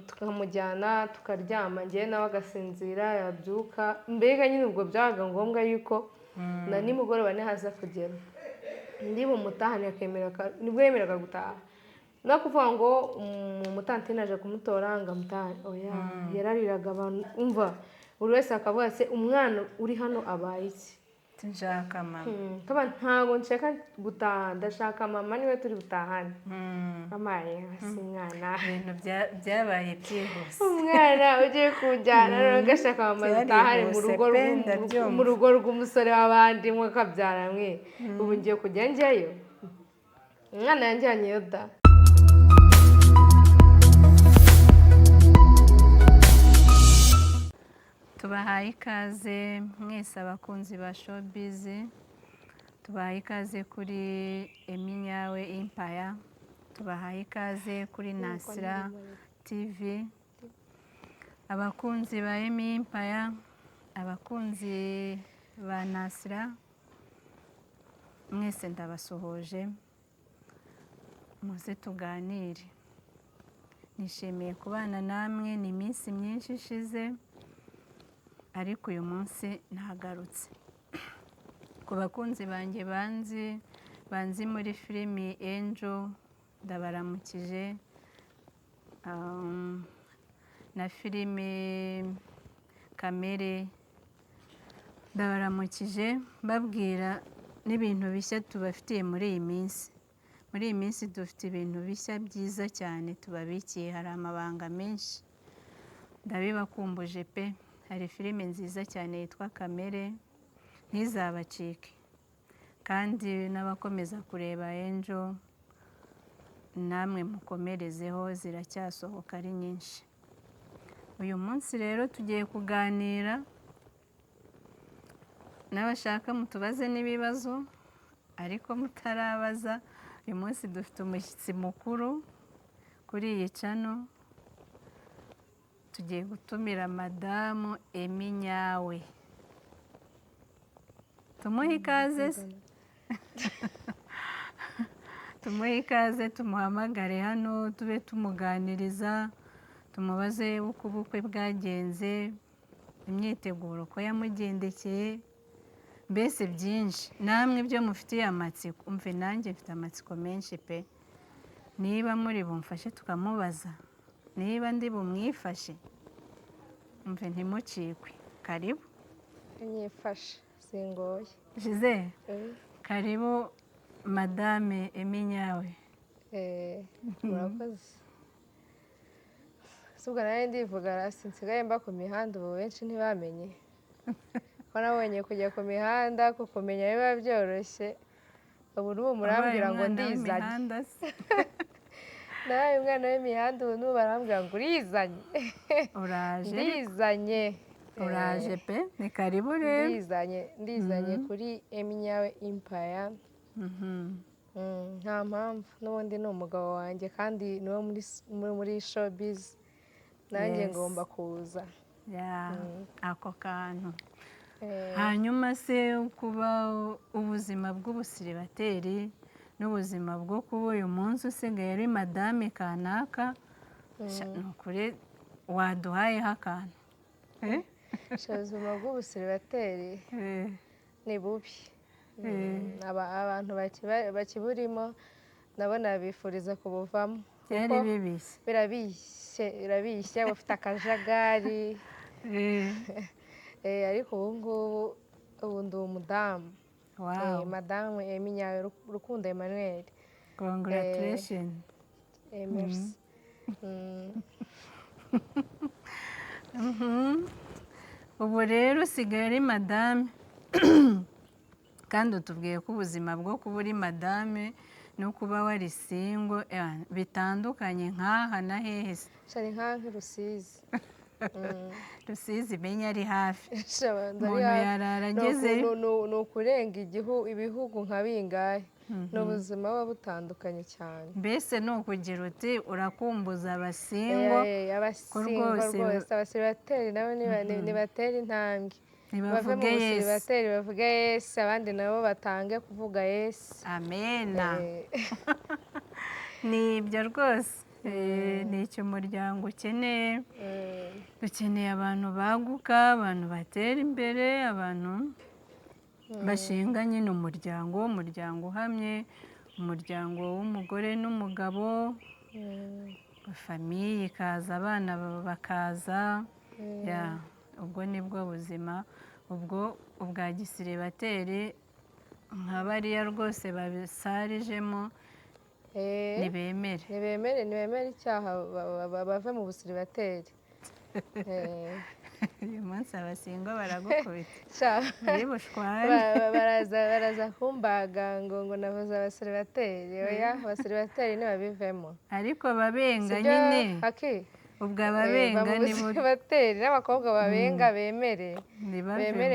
Tukamujyana tukaryama, njyewe nawe agasinzira, yabyuka. Mbega nyine ubwo byabaga ngombwa yuko na nimugoroba nihaza kugera ndi bumutahane, akemera, nibwo yemeraga gutaha. No kuvuga ngo umutantine aje kumutora ngo amutahane, oya, yarariraga. Abantu, umva, buri wese akavuga: "Se umwana uri hano abaye iki?" Nshaka mama. Kaba ntabwo nshaka gutaha, ndashaka mama, niwe turi butahane. Amaye si umwana. Ibintu byabaye byihuse. Umwana ugiye kujyana rero agashaka mama, dutahane mu rugo Byarihuse pe, ndabyumva. mu rugo rw'umusore w'abandi, mwakabyara mwe. Ubu ngiye kujya njyayo, umwana yanjyanyeyo da. Tubahaye ikaze mwese abakunzi ba Showbiz, tubahaye ikaze kuri Eminyawe Empire, tubahaye ikaze kuri Nasira TV, abakunzi ba Emi Empire, abakunzi ba Nasira mwese ndabasuhuje, muze tuganire. Nishimiye kubana namwe, ni iminsi myinshi ishize, ariko uyu munsi ntagarutse. Ku bakunzi banjye banzi muri filimi Angel, ndabaramukije, na filimi Kamere ndabaramukije, mbabwira n'ibintu bishya tubafitiye muri iyi minsi. Muri iyi minsi dufite ibintu bishya byiza cyane tubabikiye, hari amabanga menshi, ndabibakumbuje pe. Hari filime nziza cyane yitwa Kamere, ntizabacike. Kandi n'abakomeza kureba Angel namwe mukomerezeho, ziracyasohoka ari nyinshi. Uyu munsi rero tugiye kuganira n'abashaka mutubaze n'ibibazo, ariko mutarabaza, uyu munsi dufite umushyitsi mukuru kuri iyi channel. Tugiye gutumira madamu Emmy Nyawe, tumuhe ikaze se? Tumuhe ikaze, tumuhamagare hano tube tumuganiriza, tumubaze uko ubukwe bwagenze, imyiteguro uko yamugendekeye, mbese byinshi namwe ibyo mufitiye amatsiko. Umve, nanjye mfite amatsiko menshi pe. Niba muri bumfashe tukamubaza, niba ndi bumwifashe, umve, ntimucikwe. Karibu. Nyifashe singoye. Gisele, karibu madame Emmy Nyawe. Murakoze. Si ubwo nawe ndivuga rasi nsigaye mba ku mihanda, ubu benshi ntibamenye ko nabonye kujya ku mihanda, kukumenya biba byoroshye. Ubu n'ubu murambwira ngo Wabaye umwana ndizanye. w'imihanda se? Nabaye umwana w'imihanda, ubu n'ubu barambwira ngo urizanye. Uraje. Ndizanye. Uraje pe, ni karibu rero. Ndizanye, ndizanye kuri Emmy Nyawe Empire. Nta mpamvu, n'ubundi ni umugabo wanjye kandi niwe muri showbiz, nanjye ngomba kuza. Ya, ako kantu. Hanyuma se kuba ubuzima bw'ubusiribateri n'ubuzima bwo kuba uyu munsi usigaye ari madame kanaka, sha, ni ukuri waduhayeho akantu? Eh? Sha, ubuzima bw'ubusiribateri ni bubi. Abantu bakiburimo nabo nabifuriza kubuvamo. Byari Kuko bibishye. Birabishye, birabishye, bufite akajagari. Ariko ubu ngubu, ubu ndi umudamu. Madamu Emmy Nyawe Rukundo Emmanuel. Congratulations. Merci. Ubu rero usigaye ari madame, kandi utubwiye ko ubuzima bwo kuba uri madame no kuba wari single bitandukanye nk'aha na hehe se? Sha, ni nka nk'i Rusizi. Rusizi menya ari hafi. Sha, banza ari Umuntu hafi. yarara agezeyo. Ni ukurenga ibihugu nka bingahe, ni ubuzima buba butandukanye cyane. Mbese ni ukugira uti urakumbuza abasingle Abasingle rwose rwose, abasiribateri nabo nibatera intambwe bave mu ntibavuge yes. busiribateri, bavuge yes, abandi nabo batange kuvuga yes. Amena. Ni ibyo rwose. Ni icyo umuryango ukeneye. Dukeneye abantu baguka, abantu batera imbere, abantu bashinga nyine umuryango, umuryango uhamye, umuryango w'umugore n'umugabo, famiye ikaza, abana bakaza. Ubwo nibwo buzima. Ubwo ubwa gisiribateri nka bariya rwose babisarijemo, ntibemere. Ntibemere icyaha, bave mu busiribateri. Uyu munsi abasingo baragukubita muri bushwari. Baraza kumbaga ngo navuze abasiribateri. Oya, abasiribateri ntibabivemo. Ariko babenga nyine. Ubwo ababenga ni bo n'abakobwa babenga bemere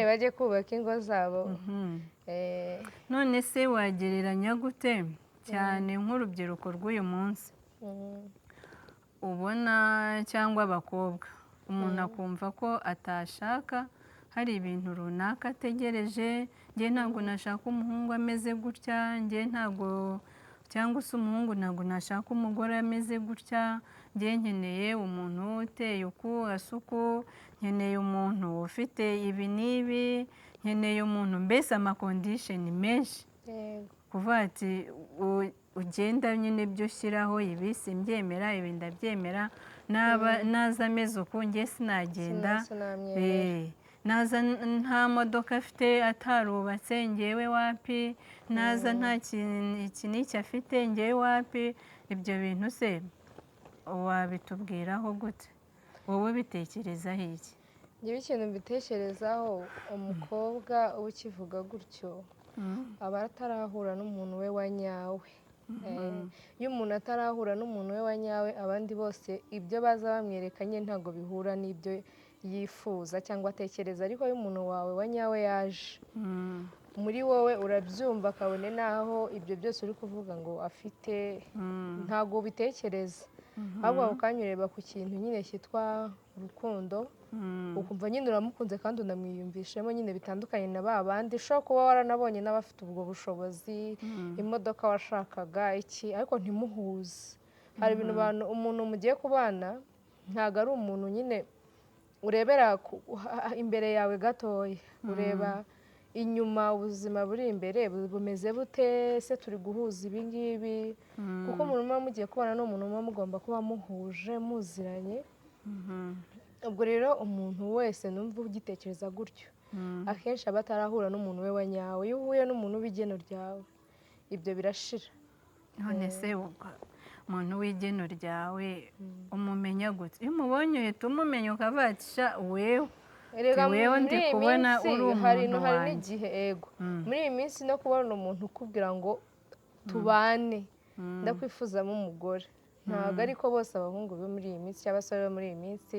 bajye kubaka ingo zabo. None se wagereranya gute cyane nk'urubyiruko rw'uyu munsi ubona, cyangwa abakobwa, umuntu akumva ko atashaka, hari ibintu runaka ategereje, njye ntabwo nashaka umuhungu ameze gutya, njye ntabwo, cyangwa se umuhungu ntabwo nashaka umugore ameze gutya, njye nkeneye umuntu uteye uku asuku, nkeneye umuntu ufite ibi n'ibi, nkeneye umuntu, mbese amakondisheni menshi. Kuvuga ati ugenda nyine ibyo ushyiraho, ibi simbyemera, ibi ndabyemera, naza ameze uku njye sinagenda, naza nta modoka afite atarubatse ngewe wapi, naza nta iki n'iki afite ngewe wapi. Ibyo bintu se wabitubwiraho gute? Wowe bitekerezaho iki? Njyewe ikintu mbitekerezaho, umukobwa uba ukivuga gutyo aba atarahura n'umuntu we wa nyawe. Iyo umuntu atarahura n'umuntu we wa nyawe, abandi bose ibyo baza bamwerekanye ntabwo bihura n'ibyo yifuza cyangwa atekereza. Ariko iyo umuntu wawe wa nyawe yaje muri wowe, urabyumva kabone n'aho ibyo byose uri kuvuga ngo afite ntabwo ubitekereza, ahubwo ako kanya ureba ku kintu nyine cyitwa urukundo, ukumva nyine uramukunze kandi unamwiyumvishemo nyine, bitandukanye na ba bandi ushobora kuba waranabonye n'abafite ubwo bushobozi, imodoka washakaga iki, ariko ntimuhuze. Hari ibintu umuntu mugiye kubana ntabwo ari umuntu nyine urebera imbere yawe gatoya, ureba inyuma, ubuzima buri imbere bumeze bute, se turi guhuza ibi ngibi? Kuko umuntu muba mugiye kubana n'umuntu muba mugomba kuba muhuje, muziranye. Ubwo rero umuntu wese numva ugitekereza gutyo akenshi aba atarahura n'umuntu we wa nyawe. Iyo uhuye n'umuntu w'igeno ryawe ibyo birashira. None se umuntu w'igeno ryawe umumenya gute? Iyo umubonye uhita umumenya ukavuga ati sha wewe wewe ndi kubona uri umuntu wanjye. N'igihe ego muri iyi minsi no kubona umuntu ukubwira ngo tubane ndakwifuzamo umugore, ntabwo ariko bose abahungu bo muri iyi minsi cyangwa abasore bo muri iyi minsi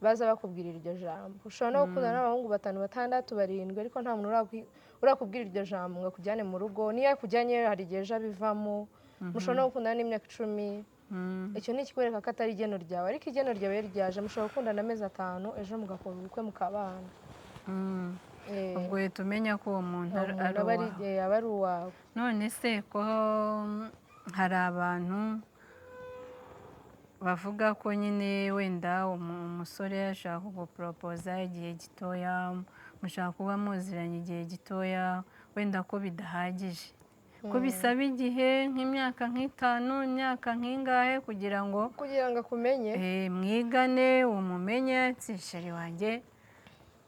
baza bakubwira iryo jambo. Ushobora no gukundana n'abahungu 5, 6, 7, ariko nta muntu urakubwira iryo jambo ngo akujyane mu rugo. Niyo akujyanye hari igihe ejo abivamo. Mushobora no gukundana n'imyaka 10, icyo ni ikikwereka ko atari igeno ryawe. Ariko igeno ryawe ryaje, mushobora gukundana amezi 5, ejo mugakora ubukwe mukabana. Ubwo uhita umenya ko uwo muntu aba ari uwawe. None se ko hari abantu bavuga ko nyine wenda umusore ashaka kuguporopoza igihe gitoya, mushaka kuba muziranye igihe gitoya, wenda ko bidahagije, ko bisaba igihe nk'imyaka nk'itanu, imyaka nk'ingahe kugira ngo akumenye, mwigane, umumenye, ati sheri wanjye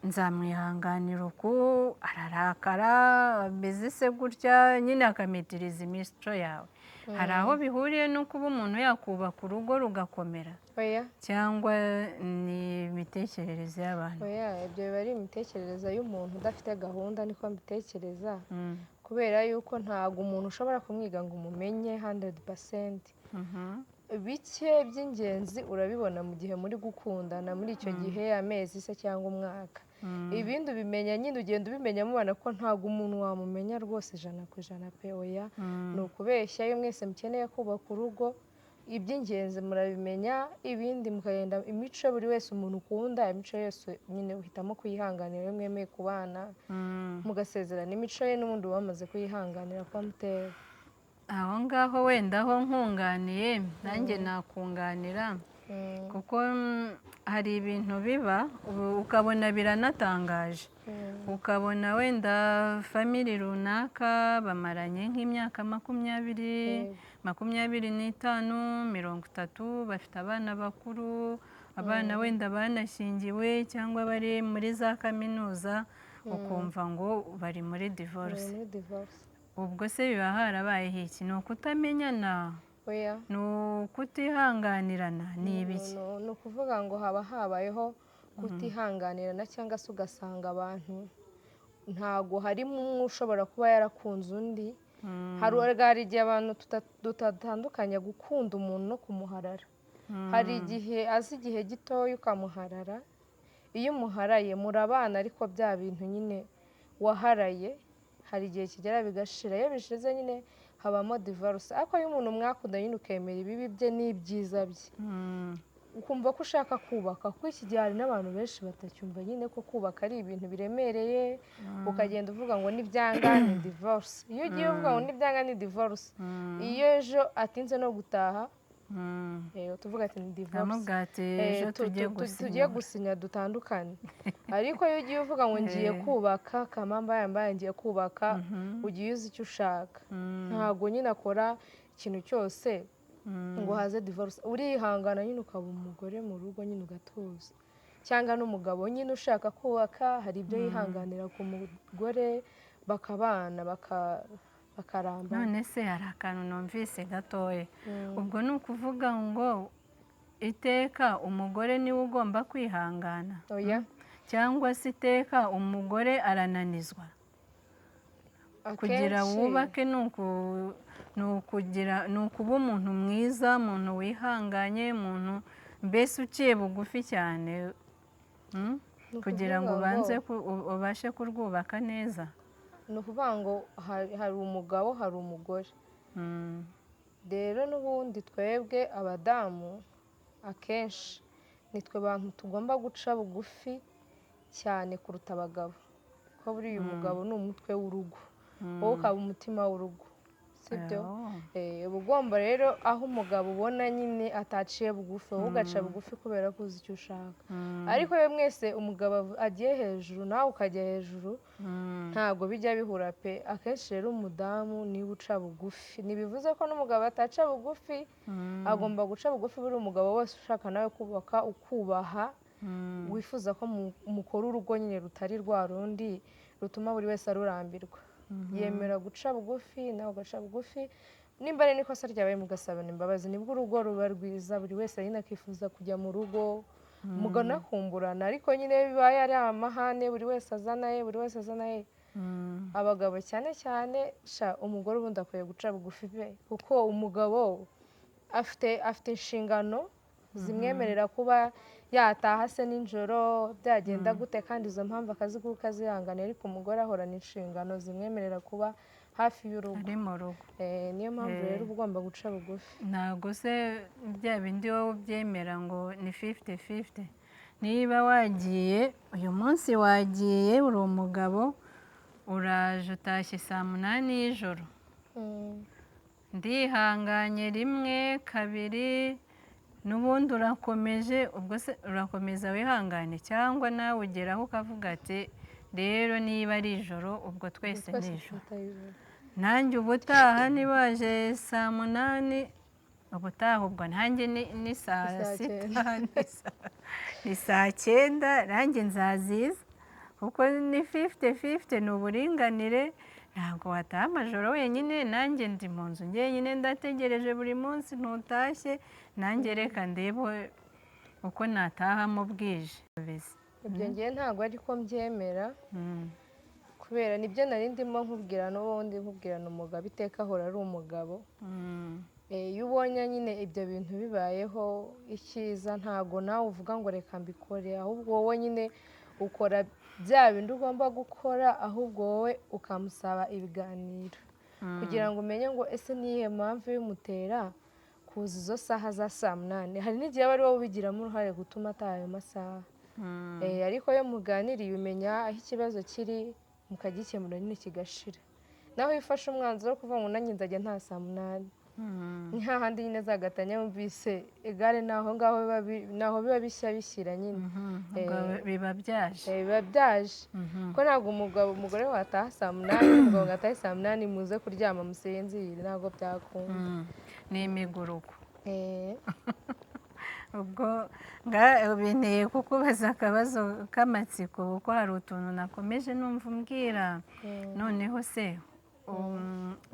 nzamwihanganira uku, ararakara ameze se gutya, nyine akamitiriza imico yawe. Hari aho bihuriye no kuba umuntu yakubaka urugo rugakomera, cyangwa ni imitekerereze y'abantu? Ibyo biba ari imitekerereze y'umuntu udafite gahunda, niko mbitekereza. Kubera yuko ntabwo umuntu ushobora kumwiga ngo umumenye 100%. Bike by'ingenzi urabibona mu gihe muri gukundana, muri icyo gihe amezi se cyangwa umwaka. Ibindi ubimenya nyine ugenda ubimenya mubana, ko ntabwo umuntu wamumenya rwose 100% pe. Oya, ni ukubeshya. Iyo mwese mukeneye kubaka urugo, iby'ingenzi murabimenya, ibindi mukagenda imico buri wese umuntu ukunda, imico yose nyine uhitamo kuyihanganira iyo mwemeye kubana, mugasezerana imico ye n'ubundi uba wamaze kuyihanganira kuba mutera. Aho ngaho wenda aho nkunganiye nanjye nakunganira, kuko hari ibintu biba ukabona biranatangaje, ukabona wenda family runaka bamaranye nk'imyaka 20, 25, 30, bafite abana bakuru, abana wenda banashyingiwe cyangwa bari muri za kaminuza, ukumva ngo bari muri divorce. Ubwo se biba harabayeho iki? Ni ukutamenyana? Ni ukutihanganirana? Ni ibiki? Ni ukuvuga ngo haba habayeho kutihanganirana, cyangwa se ugasanga abantu ntago harimo umwe ushobora kuba yarakunze undi. Hari igihe abantu tudatandukanya gukunda umuntu no kumuharara. Hari igihe azi igihe gitoya ukamuharara, iyo umuharaye murabana, ariko bya bintu nyine waharaye hari igihe kigera bigashira. Iyo bishize nyine habamo divorce. Ariko iyo umuntu mwakunda nyine ukemera ibibi bye n'ibyiza bye, ukumva ko ushaka kubaka, kuko iki gihe hari n'abantu benshi batacyumva nyine ko kubaka ari ibintu biremereye, ukagenda uvuga ngo nibyanga ni divorce. Iyo ugiye uvuga ngo nibyanga ni divorce, iyo ejo atinze no gutaha tuvuga ati ni divorce, tugiye gusinya dutandukane. Ariko iyo ugiye uvuga ngo ngiye kubaka, kamamba yambaye ngiye kubaka, ugiye uzi icyo ushaka, ntabwo nyine akora ikintu cyose ngo haze divorce. Urihangana nyine ukaba umugore mu rugo nyine ugatuza, cyangwa n'umugabo nyine ushaka kubaka hari ibyo yihanganira ku mugore, bakabana bakaramba. None se hari akantu numvise gatoya, ubwo ni ukuvuga ngo iteka umugore niwe ugomba kwihangana, cyangwa se iteka umugore arananizwa? Kugira wubake ni ukuba umuntu mwiza, umuntu wihanganye, umuntu mbese uciye bugufi cyane, kugira ngo ubanze ubashe kurwubaka neza. Ni ukuvuga ngo hari umugabo, hari umugore. Rero n'ubundi twebwe abadamu akenshi nitwe bantu tugomba guca bugufi cyane kuruta abagabo, kuko buriya umugabo ni umutwe w'urugo, wowe ukaba umutima w'urugo, sibyo? Uba ugomba rero aho umugabo ubona nyine ataciye bugufi, wowe ugaca bugufi kubera ko uzi icyo ushaka. Ariko iyo mwese umugabo agiye hejuru nawe ukajya hejuru, ntabwo bijya bihura pe. Akenshi rero umudamu niwe uca bugufi. Ntibivuze ko n'umugabo ataca bugufi, agomba guca bugufi. Buri umugabo wese ushaka nawe kubaka, ukubaha, wifuza ko mukora urugo nyine rutari rwa rundi rutuma buri wese arurambirwa, yemera guca bugufi nawe ugaca bugufi. Nimba ari n'ikosa ryabaye mugasabana imbabazi, nibwo urugo ruba rwiza, buri wese nyine akifuza kujya mu rugo muganakumburana. Ariko nyine bibaye ari amahane, buri wese azana ye, buri wese azana ye. Abagabo cyane cyane, sha umugore ubundi akwiye guca bugufi pe, kuko umugabo afite inshingano zimwemerera kuba yataha se nijoro byagenda gute, kandi izo mpamvu akaziguka zihangana. Ariko umugore ahorana inshingano zimwemerera kuba hafi y'urugo, ari mu rugo. Niyo mpamvu rero uba ugomba guca bugufi. Ntabwo se bya bindi wowe ubyemera ngo ni 50-50. Niba wagiye uyu munsi, wagiye uri umugabo, uraje utashye saa 8 y'ijoro, ndihanganye 1, 2, n'ubundi urakomeje, ubwo se urakomeza wihangane, cyangwa nawe ugeraho ukavuga ati rero niba ari ijoro ubwo twese ni ijoro, nanjye ubutaha nibaje saa 8, ubutaha ubwo nanjye ni saa 6, ni saa 9, nanjye nzaziza, kuko ni 50-50, ni uburinganire. Ntabwo wataha amajoro wenyine, nanjye ndi mu nzu njyenyine ndategereje buri munsi ntutashye, nanjye reka ndebe uko natahamo bwije. Ibyo ngiye ntabwo ariko mbyemera, kubera nibyo nari ndimo nkubwira n'ubundi nkubwirana umugabo iteka ahora ari umugabo. Iyo ubonye nyine ibyo bintu bibayeho, icyiza ntabwo nawe uvuga ngo reka mbikore, ahubwo wowe nyine ukora bya bindi ugomba gukora, ahubwo wowe ukamusaba ibiganiro kugira ngo umenye ngo ese niyihe mpamvu bimutera kuza izo saha za saa 8. Hari n'igihe aba ari wowe ubigiramo uruhare gutuma ataha ayo masaha, ariko iyo muganiriye umenya aho ikibazo kiri mukagikemura nyine kigashira. Naho iyo ufashe umwanzuro wo kuvuga ngo nanjye nzajya ntaha saa 8, ni hahandi nyine zagatanya wumvise igare naho ngaho naho biba bishya bishyira nyine. Biba byaje. Biba byaje ko ntabwo umugore wataha saa 8, umugabo ngo atahe saa 8 muze kuryama musinzire, ntabwo byakunda. Ni imiguruko. Ubwo binteye kukubaza akabazo k'amatsiko, kuko hari utuntu nakomeje numva umbwira. Noneho se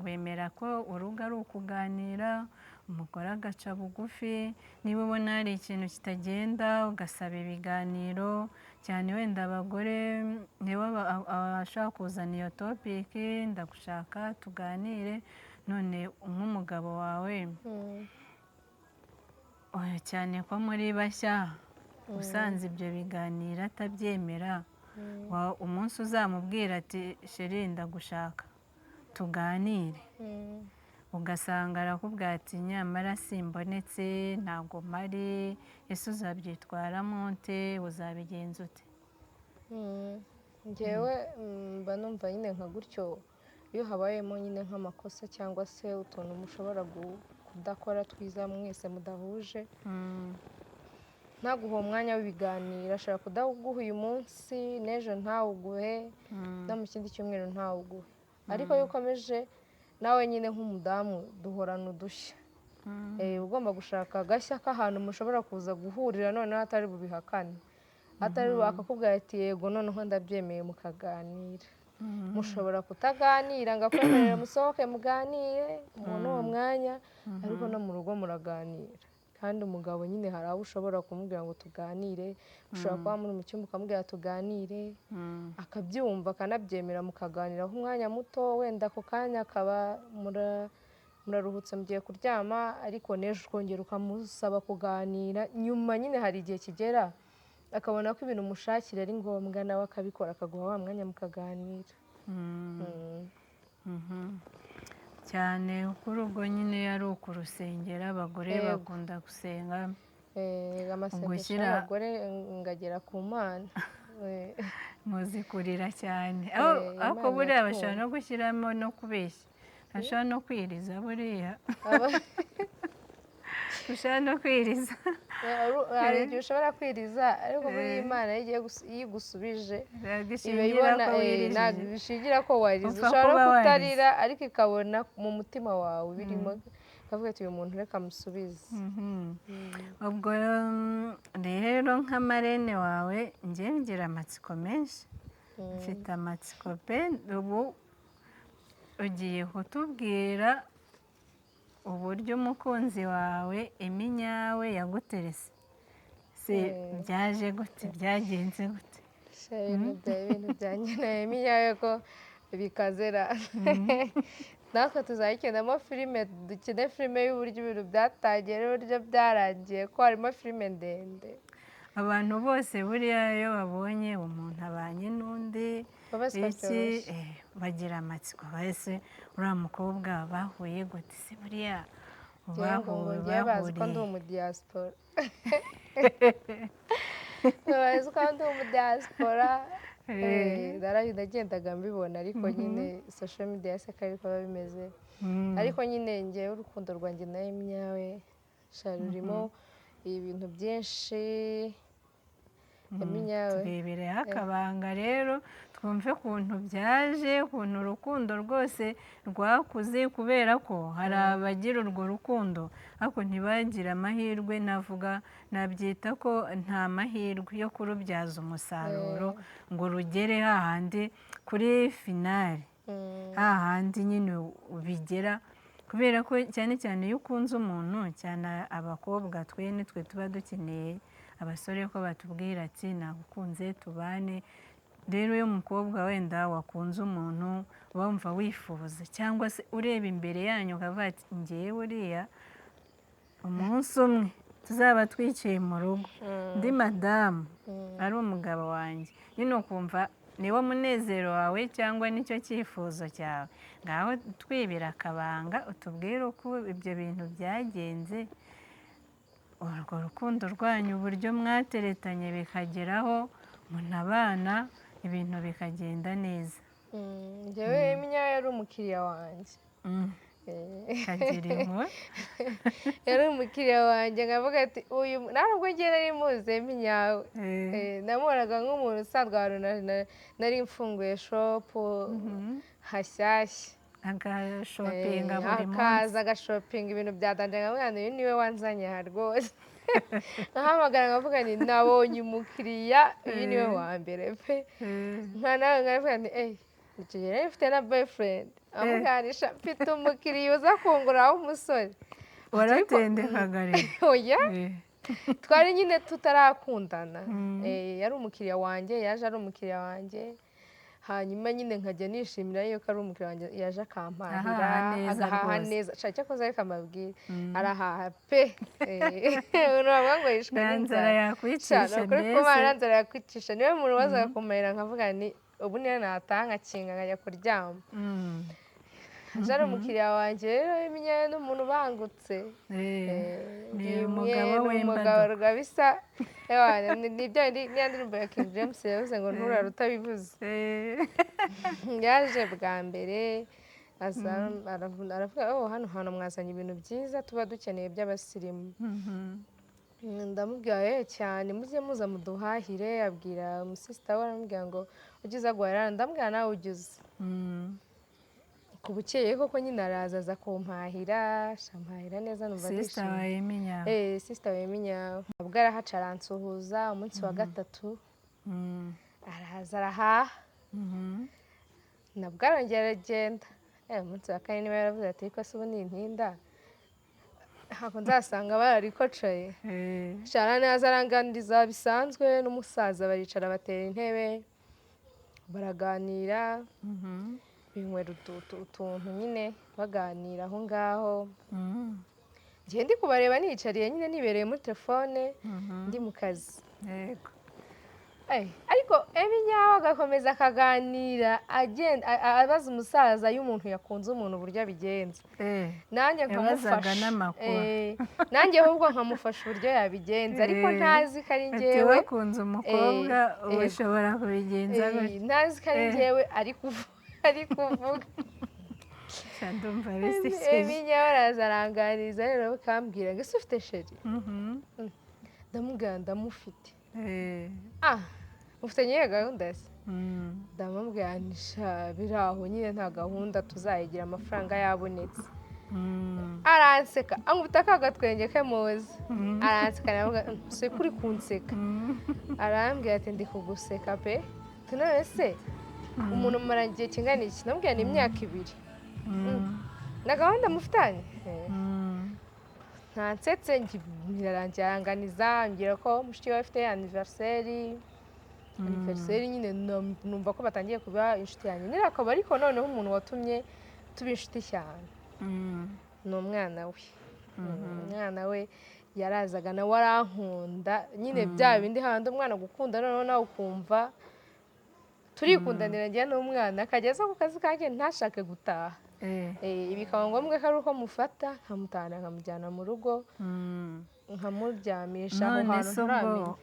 wemera ko urugo ari ukuganira, umugore agaca bugufi, niba ubona hari ikintu kitagenda ugasaba ibiganiro, cyane wenda abagore nibo abashaka kuzana iyo topiki, ndagushaka tuganire. None nk'umugabo wawe, cyane ko muri bashya, usanze ibyo biganiro atabyemera, umunsi uzamubwira ati sheri ndagushaka tuganire, ugasanga arakubwira ati nyamara simbonetse, ntabwo mpari, ese uzabyitwaramo ute, uzabigenza ute? Njyewe mba numva nyine nka gutyo, iyo habayemo nyine nk'amakosa cyangwa se utuntu mushobora kudakora twiza mwese mudahuje, ntaguhe umwanya w'ibiganiro, ashobora kudaguha uyu munsi, n'ejo ntawuguhe, no mu kindi cyumweru ntawuguhe. Ariko iyo ukomeje nawe nyine nk'umudamu duhorana udushya, ugomba gushaka agashya k'ahantu mushobora kuza guhurira, noneho atari bubihakane, atari akakubwira ati yego noneho ndabyemeye, mukaganira. Mushobora kutaganira ngo akwemerere musohoke muganire mubone uwo mwanya, ariko no mu rugo muraganira. Kandi umugabo nyine hari abo ushobora kumubwira ngo tuganire, ushobora kuba muri mu cyumba ukamubwira tuganire, akabyumva akanabyemera, mukaganiraho umwanya muto, wenda ako kanya akaba muraruhutse mugiye kuryama, ariko n'ejo ukongera ukamusaba kuganira. Nyuma nyine hari igihe kigera akabona ko ibintu umushakira ari ngombwa, nawe akabikora, akaguha wa mwanya mukaganira. Cyane kuko urugo nyine ari ukurusengera, abagore bakunda gusenga. Amasengesho y'abagore ngagera ku Mana. Muzi kurira cyane, ariko buriya bashobora no gushyiramo no kubeshya, bashobora no kwiriza buriya. Ushobora no kwiriza. Hari igihe ushobora kwiriza, ariko buriya Imana iyo igusubije iba ibona, ntabwo ishingira ko wariza. Ushobora no kutarira ariko ikabona mu mutima wawe birimo, ikavuga ati uyu muntu reka amusubize. Ubwo rero nka marene wawe, njye ngira amatsiko menshi, mfite amatsiko pe. Ubu ugiye kutubwira uburyo umukunzi wawe iminyawe yaguterese, se byaje gute, byagenze gute? Ibintu byanjye na iminyawe ko bikazera, natwe tuzayikenamo filime, dukine filime y'uburyo ibintu byatangiye n'uburyo byarangiye, ko harimo filime ndende. Abantu bose buriya iyo babonye umuntu abanye n'undi iki, bagira amatsiko, bahise uriya mukobwa bahuye gute se buriya bahuye? Bazi ko ndi umudiyasipora, bazi ko ndi umudiyasipora, nagendaga mbibona, ariko nyine social media se ko ariko biba bimeze. Ariko nyine ngewe urukundo rwanjye na Iminyawe rurimo ibintu byinshi. Turebereho akabanga rero, twumve ukuntu byaje, ukuntu urukundo rwose rwakuze, kubera ko hari abagira urwo rukundo ariko ntibagire amahirwe, navuga nabyita ko nta mahirwe yo kurubyaza umusaruro ngo rugere hahandi kuri finale, hahandi nyine bigera. Kubera ko cyane cyane iyo ukunze umuntu, cyane abakobwa twe nitwe tuba dukeneye abasore ko batubwira ati nagukunze tubane. Rero iyo umukobwa wenda wakunze umuntu wumva wifuza, cyangwa se ureba imbere yanyu ukavuga ati ngewe uriya umunsi umwe tuzaba twicaye mu rugo ndi madamu ari umugabo wanjye, nyine ukumva niwo munezero wawe cyangwa nicyo cyifuzo cyawe. Ngaho twibira akabanga utubwire uko ibyo bintu byagenze, urwo rukundo rwanyu uburyo mwateretanye bikageraho munabana, ibintu bikagenda neza. Njyewe Minyawe yari umukiriya wanjye. Kagira inkuru. Yari umukiriya wanjye, nkavuga ati uyu ntabwo ngiye nari muzi Minyawe. Namubonaga nk'umuntu usanzwe ahantu nari mfunguye shop hashyashya, agashopinga buri munsi, akaza agashopinga ibintu bya danje, nkavuga ngo uyu niwe wanzanye aha rwose. Nkahamagara nkavuga nti nabonye umukiriya, uyu niwe wa mbere pe. Nka nawe nkavuga nti icyo gihe nari mfite na boyfriend, amuganisha mfite umukiriya uza kungura w'umusore. Waratendekaga rero? Oya, twari nyine tutarakundana. Yari umukiriya wanjye, yaje ari umukiriya wanjye, hanyuma nyine nkajya nishimira yuko ari umukiriya wanjye yaje akampahira, agahaha neza. Cyakoze ariko amabwire arahaha pe, ntabwo ngo yishwe n'inzara yakwicisha. Mbese nzara yakwicisha, niwe muntu wazaga kumarira nkavuga ni ubu niyo nataha nkakinga nkajya kuryama. Aje ari umukiriya wanjye rero, Minyawe n'umuntu ubangutse, ni umugabo w'imbaga rwabisa. Nibyo niya ndirimbo ya King James yavuze ngo nturare utabivuze. Yaje bwa mbere aravuga oh hano hantu mwazanye ibintu byiza tuba dukeneye by'abasirimu. Ndamubwira cyane mujye muza muduhahire, abwira umusisita we aramubwira ngo ujye uza guhahira, ndamubwira nawe ujye uza. Ku bukeye koko nyine araza aza kumpahira, shampahira neza numva ndishimye. Sisita wa Minyawe ubwo arahaca aransuhuza. Umunsi wa gatatu araza arahaha, nabwo arongera aragenda. Umunsi wa kane niba yaravuze ati ariko se ubu nintinda ntabwo nzasanga bararikocoye. Shara neza aranganiriza bisanzwe n'umusaza, baricara batera intebe baraganira, binywera utuntu nyine baganira aho ngaho. Ngiye ndi kubareba nicariye nyine nibereye muri telefone ndi mu kazi. Ariko Minyawe agakomeza akaganira agenda abaza umusaza y'umuntu yakunze umuntu uburyo abigenza, nanjye nkamufasha, nanjye ahubwo nkamufasha uburyo yabigenza, ariko ntazi ko ari njyewe wakunze umukobwa ushobora kubigenza gutya, ntazi ko ari njyewe ari kuvuga. Minyawe araza aranganiriza rero bakambwira ngo ese ufite sheri? Ndamubwira ndamufite. Ufite nyine gahunda se? Ndamubwira nti biri aho nyine nta gahunda tuzayigira amafaranga yabonetse. Aranseka ankubita ka gatwenge ke muzi, aranseka ndavuga se kuri kunseka, arambwira ati ndi kuguseka pe. None se umuntu mumara igihe kingana iki? Ndamubwira ni imyaka 2. Na gahunda mufitanye? Ntansetse birarangira aranganiza ambwira ko mushiki we afite anniversaire nyine numva ko batangiye kuba inshuti yanjye. Nyine akaba ariko noneho umuntu watumye tuba inshuti cyane ni umwana we. Umwana we yarazaga nawe arankunda nyine bya bindi handi umwana gukunda noneho nawe ukumva turikundanira njye n'umwana, akageza ku kazi kanjye ntashake gutaha. Bikaba ngombwa ko ari uko mufata nkamutahana nkamujyana mu rugo nkamuryamisha aho hantu ntaramenya.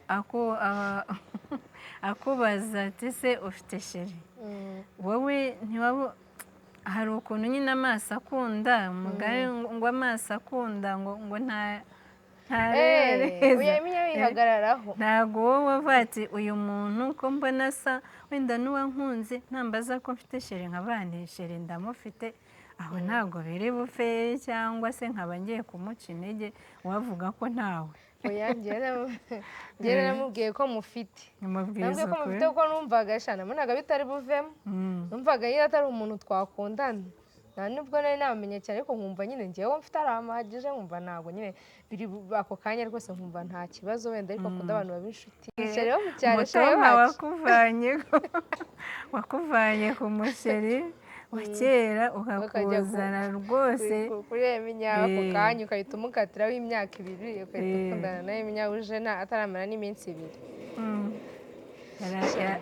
Akubaza ati se ufite sheri? Wowe ntiwaba hari ukuntu nyine amaso akunda umugari ngo amaso akunda ngo nta wihagararaho, ntabwo wowe wavuga ati uyu muntu ko mbona asa wenda n'uwankunze ntambaza ko mfite sheri nkabane sheri ndamufite, aho ntabwo biri bufe cyangwa se nkaba ngiye kumuca intege wavuga ko ntawe. Njye naramubwiye ko mufite, namubwiye ko mufite kuko numvaga nabonaga bitari buvemo, numvaga nyine atari umuntu twakundana, nta nubwo nari namenye cyane ariko nkumva nyine ngewe mfite arampagije, nkumva ntabwo nyine biri ako kanya rwose nkumva nta kibazo wenda, ariko akunda abantu baba inshuti. Mutoma wakuvanye ku musheri wa kera ukakuzana rwose kuri Minyawe ako kanya ukahita umukatiraho imyaka 2 ukahita ukundana nawe Minyawe uje ataramara n'iminsi 2.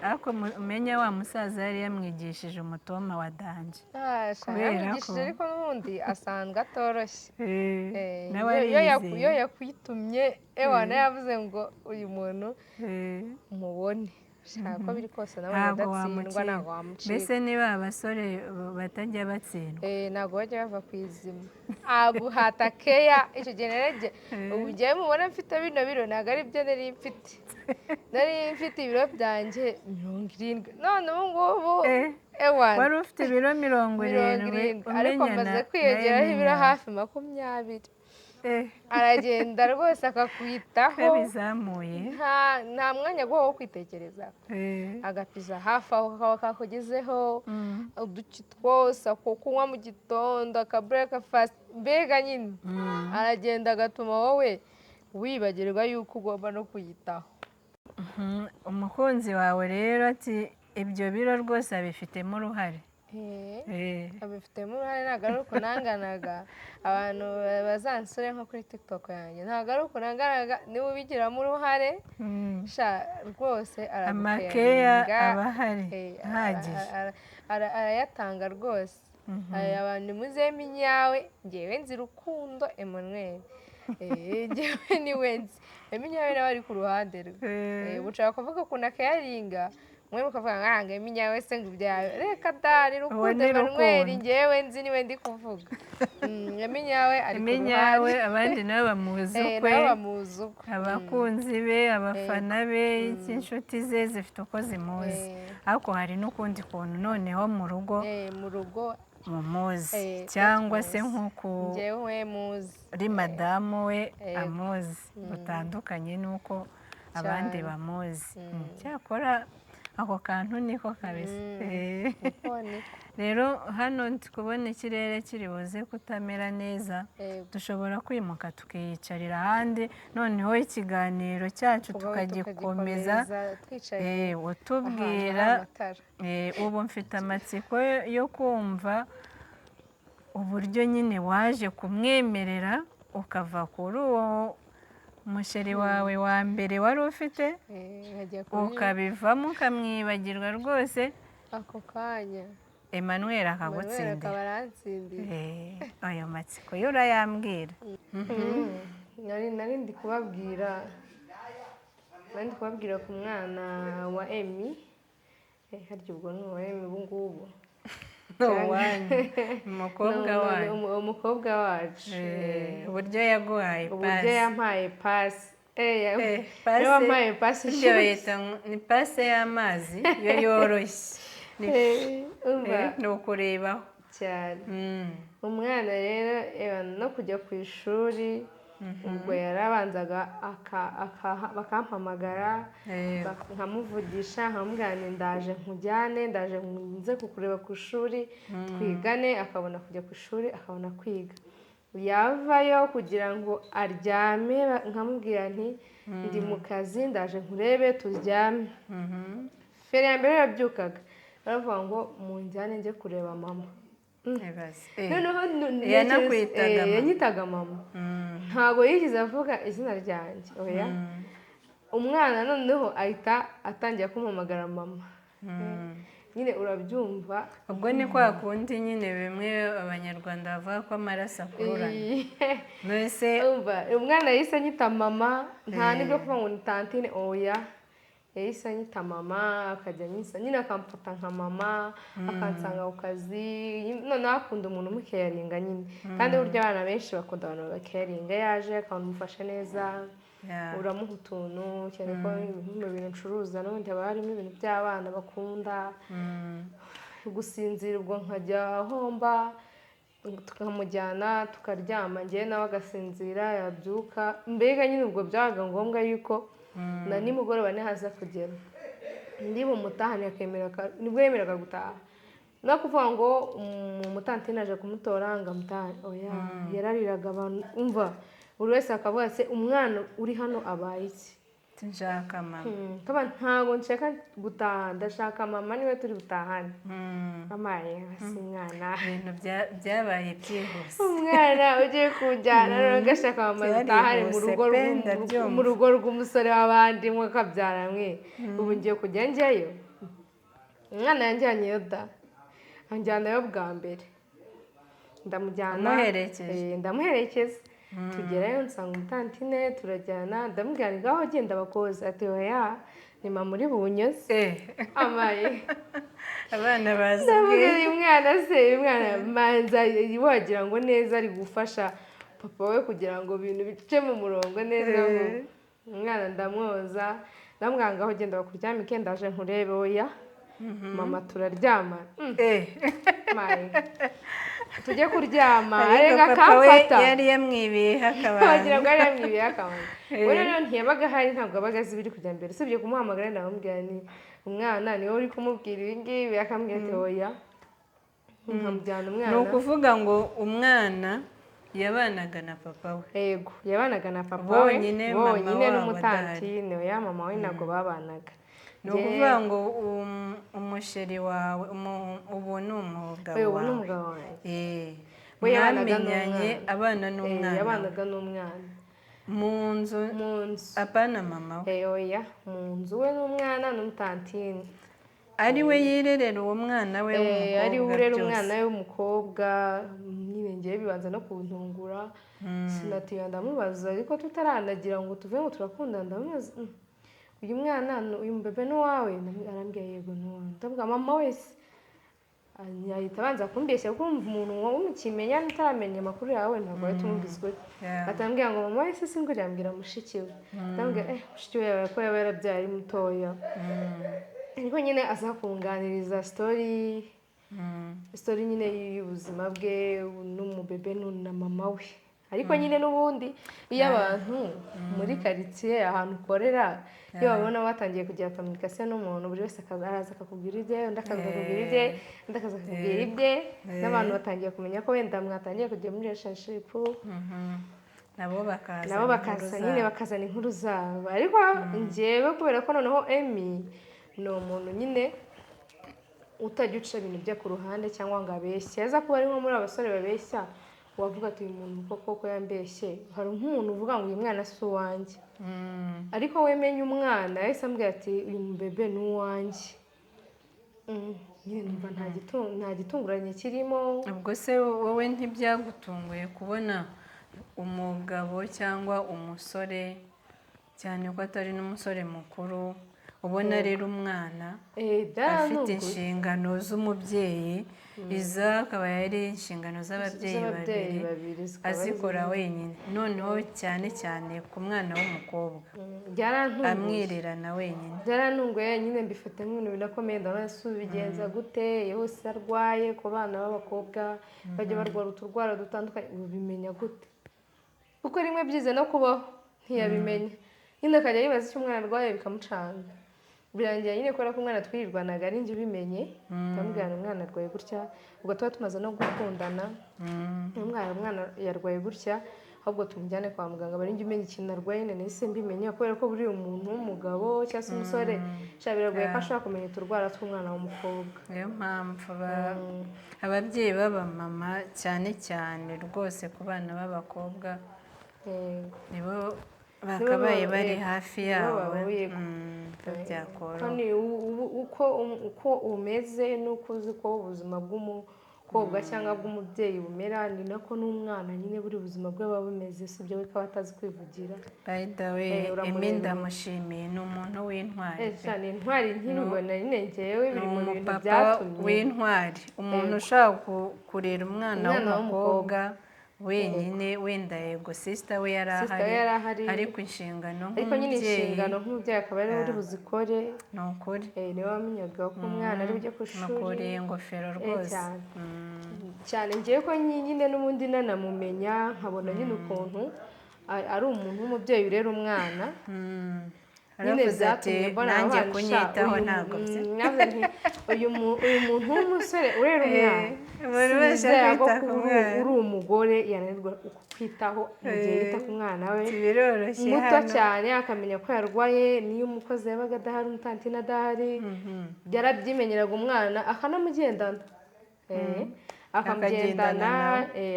Ariko umenya wa musaza yari yamwigishije umutoma wa danje, yamwigishije ariko n'ubundi asanzwe atoroshye. Iyo yakwitumye ewana yavuze ngo uyu muntu mubone. Shaka ko biri kose nabonye Ntabwo adatsindwa, ntabwo wamucika. wamucika. Mbese niba abasore batajya batsindwa. Ntabwo bajya bava ku izima, aguhata keya. Icyo gihe narebye, ubu ngewe mubona mfite bino biro ntabwo ari byo nari mfite. Nari mfite ibiro byanjye 70, none ubu ngubu ewana. Wari ufite ibiro mirongo mirongo irindwi irindwi ariko umenyana maze na kwiyongeraho ibiro Emmy. hafi 20. Aragenda rwose akakwitaho. Kabizamuye. Nta mwanya aguha wo kwitekereza. Agapiza hafi aho kakaba kakugezeho, uduki twose, ako kunywa mu gitondo, aka breakfast, mbega nyine aragenda agatuma wowe wibagirwa yuko ugomba no kuyitaho. Umukunzi wawe rero ati ibyo biro rwose abifitemo uruhare. Abifitemo uruhare. Ntabwo ari uko nanganaga. Abantu bazansure nko kuri TikTok yanjye, ntabwo ari uko nanganaga. Niba ubigiramo uruhare, sha rwose Amakeya aragukeyaringa. aba ahari ahagije. Arayatanga rwose. Aya abantu muzeme inyawe, ngewe nzi Rukundo Emmanuel. Ngewe niwe nzi, Eminyawe nawe ari ku ruhande rwe. Ushobora kuvuga ukuntu akeyaringa, mwe mukavuga ngo ngo Eminyawe se ngo ibyawe, reka da, ni Rukundo Uwo ni Emmanuel. Rukundo. Ngewe nzi niwe ndi kuvuga. Eminyawe ari ku Eminyawe ruhande. abandi nabo bamuzi ukwe. Nabo bamuzi ukwe. Abakunzi be, abafana be, inshuti ze zifite uko zimuzi. Ariko hari n'ukundi kuntu noneho mu rugo Mu rugo mumuzi, cyangwa se tumuzi. nk'uko Njyewe muzi uri madamu we amuzi butandukanye n'uko abandi bamuzi. Cyakora ako kantu niko kabisa. Niko niko. Rero hano ndi kubona ikirere kiri buze kutamera neza. Dushobora kwimuka tukiyicarira ahandi, noneho ikiganiro cyacu tukagikomeza. Tukagikomeza twicaye Utubwira ahantu hari amatara. Ubu mfite amatsiko yo kumva uburyo nyine waje kumwemerera ukava kuri uwo musheri wawe wa mbere wari ufite, Nkajya kuri ukabivamo ukamwibagirwa rwose, ako kanya Emmanuel Emmanuel akagutsindira. akaba arantsindiye. Ayo matsiko yo urayambwira. Nari ndi kubabwira ku mwana wa Emi. Harya ubwo ni uwa Emi ubu ngubu? Ni uwanyu, umukobwa wanyu. Umukobwa wacu. Uburyo yaguhaye Uburyo pasi. yampaye pasi. Pase Niwe wampaye pasi burya ishyushye. bayita ni pase y'amazi yo yoroshye. Umva. Ni ukurebaho. Cyane. Umwana rero, no kujya ku ishuri ubwo yarabanzaga bakampamagara, nkamuvugisha, nkamubwira nti ndaje nkujyane, ndaje nze kukureba ku ishuri twigane, akabona kujya ku ishuri, akabona kwiga. Yavayo kugira ngo aryame, nkamubwira nti ndi mu kazi, ndaje nkurebe turyame. Feri ya mbere yabyukaga baravuga ngo munjyane njye kureba mama. Ibaze. Noneho Yanakwitaga mama. Yanyitaga mama. Ntabwo yigeze avuga izina ryanjye, oya. Umwana noneho ahita atangira kumpamagara mama nyine, urabyumva. Ubwo ni kwa kundi nyine bimwe Abanyarwanda bavuga ko amaraso akururana mbese. Umva, umwana yahise anyita mama, nta n'ibyo kuvuga ngo ni tantine, oya, yahise anyita mama, akajya anyisa nyine, akamfata nka mama, akansanga ku kazi. Noneho akunda umuntu umukeyaringa nyine, kandi burya abana benshi bakunda abantu bakeyaringa. Yaje akabona umufashe neza, uramuha utuntu, cyane ko mu bintu ncuruza n'ubundi haba harimo ibintu by'abana bakunda. Gusinzira ubwo nkajya homba tukamujyana tukaryama, njyewe nawe agasinzira, yabyuka, mbega nyine ubwo byabaga ngombwa yuko na nimugoroba nihaza kugera ndi bumutahane, akemera nibwo yemeraga gutaha. No kuvuga ngo umutantine aje kumutora ngo amutahane, oya, yarariraga. Abantu, umva, buri wese akavuga ati umwana uri hano abaye iki? Nshaka mama. Kaba ntabwo nshaka gutaha, ndashaka mama, niwe turi butahane. Amaye si umwana. Ibintu byabaye byihuse. Umwana ugiye kunjyana rero gashaka mama dutahane mu Byarihuse rugo pe, ndabyumva. mu rugo rw'umusore w'abandi mwakabyara mwe, ubu ngiye kujya njyayo. Umwana yanjyanyeyo da, anjyanayo bwa mbere, ndamujyana. Umuherekeje. Ndamuherekeza. Tugerayo nsanga umutantine, turajyana, ndamubwira nti ngaho genda bakoza, ati oya ni mama uri bunyoze. Amaye abana bazi. Ndamubwira uyu mwana se, uyu mwana manza wagira ngo neza ari gufasha papa we kugira ngo ibintu bice mu murongo neza. Umwana ndamwoza, ndamubwira ngaho genda bakuryamike, ndaje nkurebe. Oya mama turaryama. Tujye kuryama, arega akamfata. Yari yamwibiye akabanga, wagira ngo yari yamwibiye akabanga. We rero ntiyabaga ahari, ntabwo abaga azi ibiri kujya mbere, usibye kumuhamagara ndamubwira ni umwana niwe uri kumubwira ibi ngibi, akambwira ati oya, nkamujyana umwana. Ni ukuvuga ngo umwana yabanaga na papa we? Yego, yabanaga na papa we bonyine n'umutantine. Oya mama we ntabwo babanaga. Ni ukuvuga ngo umusheri wawe ubu ni umugabo wawe? Ubu ni umugabo wanjye. Mwamenyanye abana n'umwana? Yabanaga n'umwana. Mu nzu? Mu nzu. Apana mama we? Oya, mu nzu we n'umwana n'umutantine. Ari we yirerera uwo mwana we w'umukobwa? Ari we urera umwana we w'umukobwa. Nyine ngewe bibanza no kuntungura, sinatinya ndamubaza, ariko tutaranagira ngo tuve ngo turakundana, ndamubaza uyu mwana uyu mbebe ni uwawe? Arambwira yego ni uwawe. Ndavuga mama wese ahita abanza kumbeshya, kuko umuntu w'umukimenya utaramenya amakuru yawe ntabwo wahita umubwiza ukuri. Atambwira ngo mama wese singurira, ambwira mushiki we. Ndambwira mushiki we ko yaba yarabyaye ari mutoya. Ariko nyine aza kunganiriza story nyine y'ubuzima bwe n'umubebe na mama we. Ariko nyine n'ubundi iyo abantu muri karitsiye ahantu ukorera, iyo babona batangiye kugira communication n'umuntu, buri wese araza akakubwira ibye, undi akaza akakubwira ibye, undi akaza akakubwira ibye, n'abantu batangiye kumenya ko wenda mwatangiye kujya muri relationship, nabo bakaza nyine bakazana inkuru zabo. Ariko njyewe kubera ko noneho Emmy ni umuntu nyine utajya uca ibintu bye ku ruhande cyangwa ngo abeshye, aza kuba ari nko muri abasore babeshya wavuga ati uyu muntu koko yambeshye. Hari nk'umuntu uvuga ngo uyu mwana si uwanjye, ariko we menye umwana yahise ambwira ati uyu mubebe ni uwanjye. Nyine numva nta gitunguranye kirimo. Ubwo se wowe ntibyagutunguye kubona umugabo cyangwa umusore, cyane ko atari n'umusore mukuru, ubona rero umwana afite inshingano z'umubyeyi, iza akaba yari inshingano z'ababyeyi babiri azikora wenyine, noneho cyane cyane ku mwana w'umukobwa amwirerana wenyine? Byarantunguye nyine, mbifata nk'ibintu binakomeye. Ndabona ubigenza gute yose arwaye, ku bana b'abakobwa bajya barwara uturwara dutandukanye, ubimenya gute? Kuko rimwe byize no kubaho ntiyabimenya, nyine akajya yibaza icyo umwana arwaye bikamucanga. Birangira nyine kubera ko umwana twirirwanaga ari njye ubimenye, ndamubwira umwana arwaye gutya, ubwo tuba tumaze no gukundana, umwana yarwaye gutya, ahubwo tumujyane kwa muganga, bari njye umenye ikintu arwaye nyine nahise mbimenya, kubera ko buriya umuntu w'umugabo cyangwa se umusore biragoye ko ashobora kumenya uturwara tw'umwana w'umukobwa. Niyo mpamvu ababyeyi b'abamama cyane cyane rwose ku bana b'abakobwa nibo bakabaye bari hafi yabo, byakoroha. Uko umeze n'uko uzi ko ubuzima bw'umukobwa cyangwa bw'umubyeyi bumera, ni nako n'umwana nyine buri buzima bwe buba bumeze, si ibyo we ko atazi kwivugira. By the way, Emmy ndamushimiye, ni umuntu w'intwari. Cyane intwari nkirubona nyine ngewe biri mu bintu byatumye w'intwari, umuntu ushaka kurera umwana w'umukobwa wenyine, wenda yego sister we yari ahari, ariko inshingano nk'umubyeyi akaba ari uri buzikore. Ni ukuri niwe wamenyaga ko umwana ari bujye ku ishuri, mukuriye ingofero rwose cyane. Ngewe ko nyine n'ubundi nanamumenya nkabona nyine ukuntu ari umuntu w'umubyeyi urera umwana, nyine byatumye mbona nanjye kunyitaho ntabwo uyu muntu w'umusore urera umwana sinizera ko uri umugore yananirwa kwitaho mu gihe yita ku mwana we muto cyane, akamenya ko yarwaye, niyo umukozi yabaga adahari, umutantine adahari, yarabyimenyeraga umwana akanamugendana akamugendana.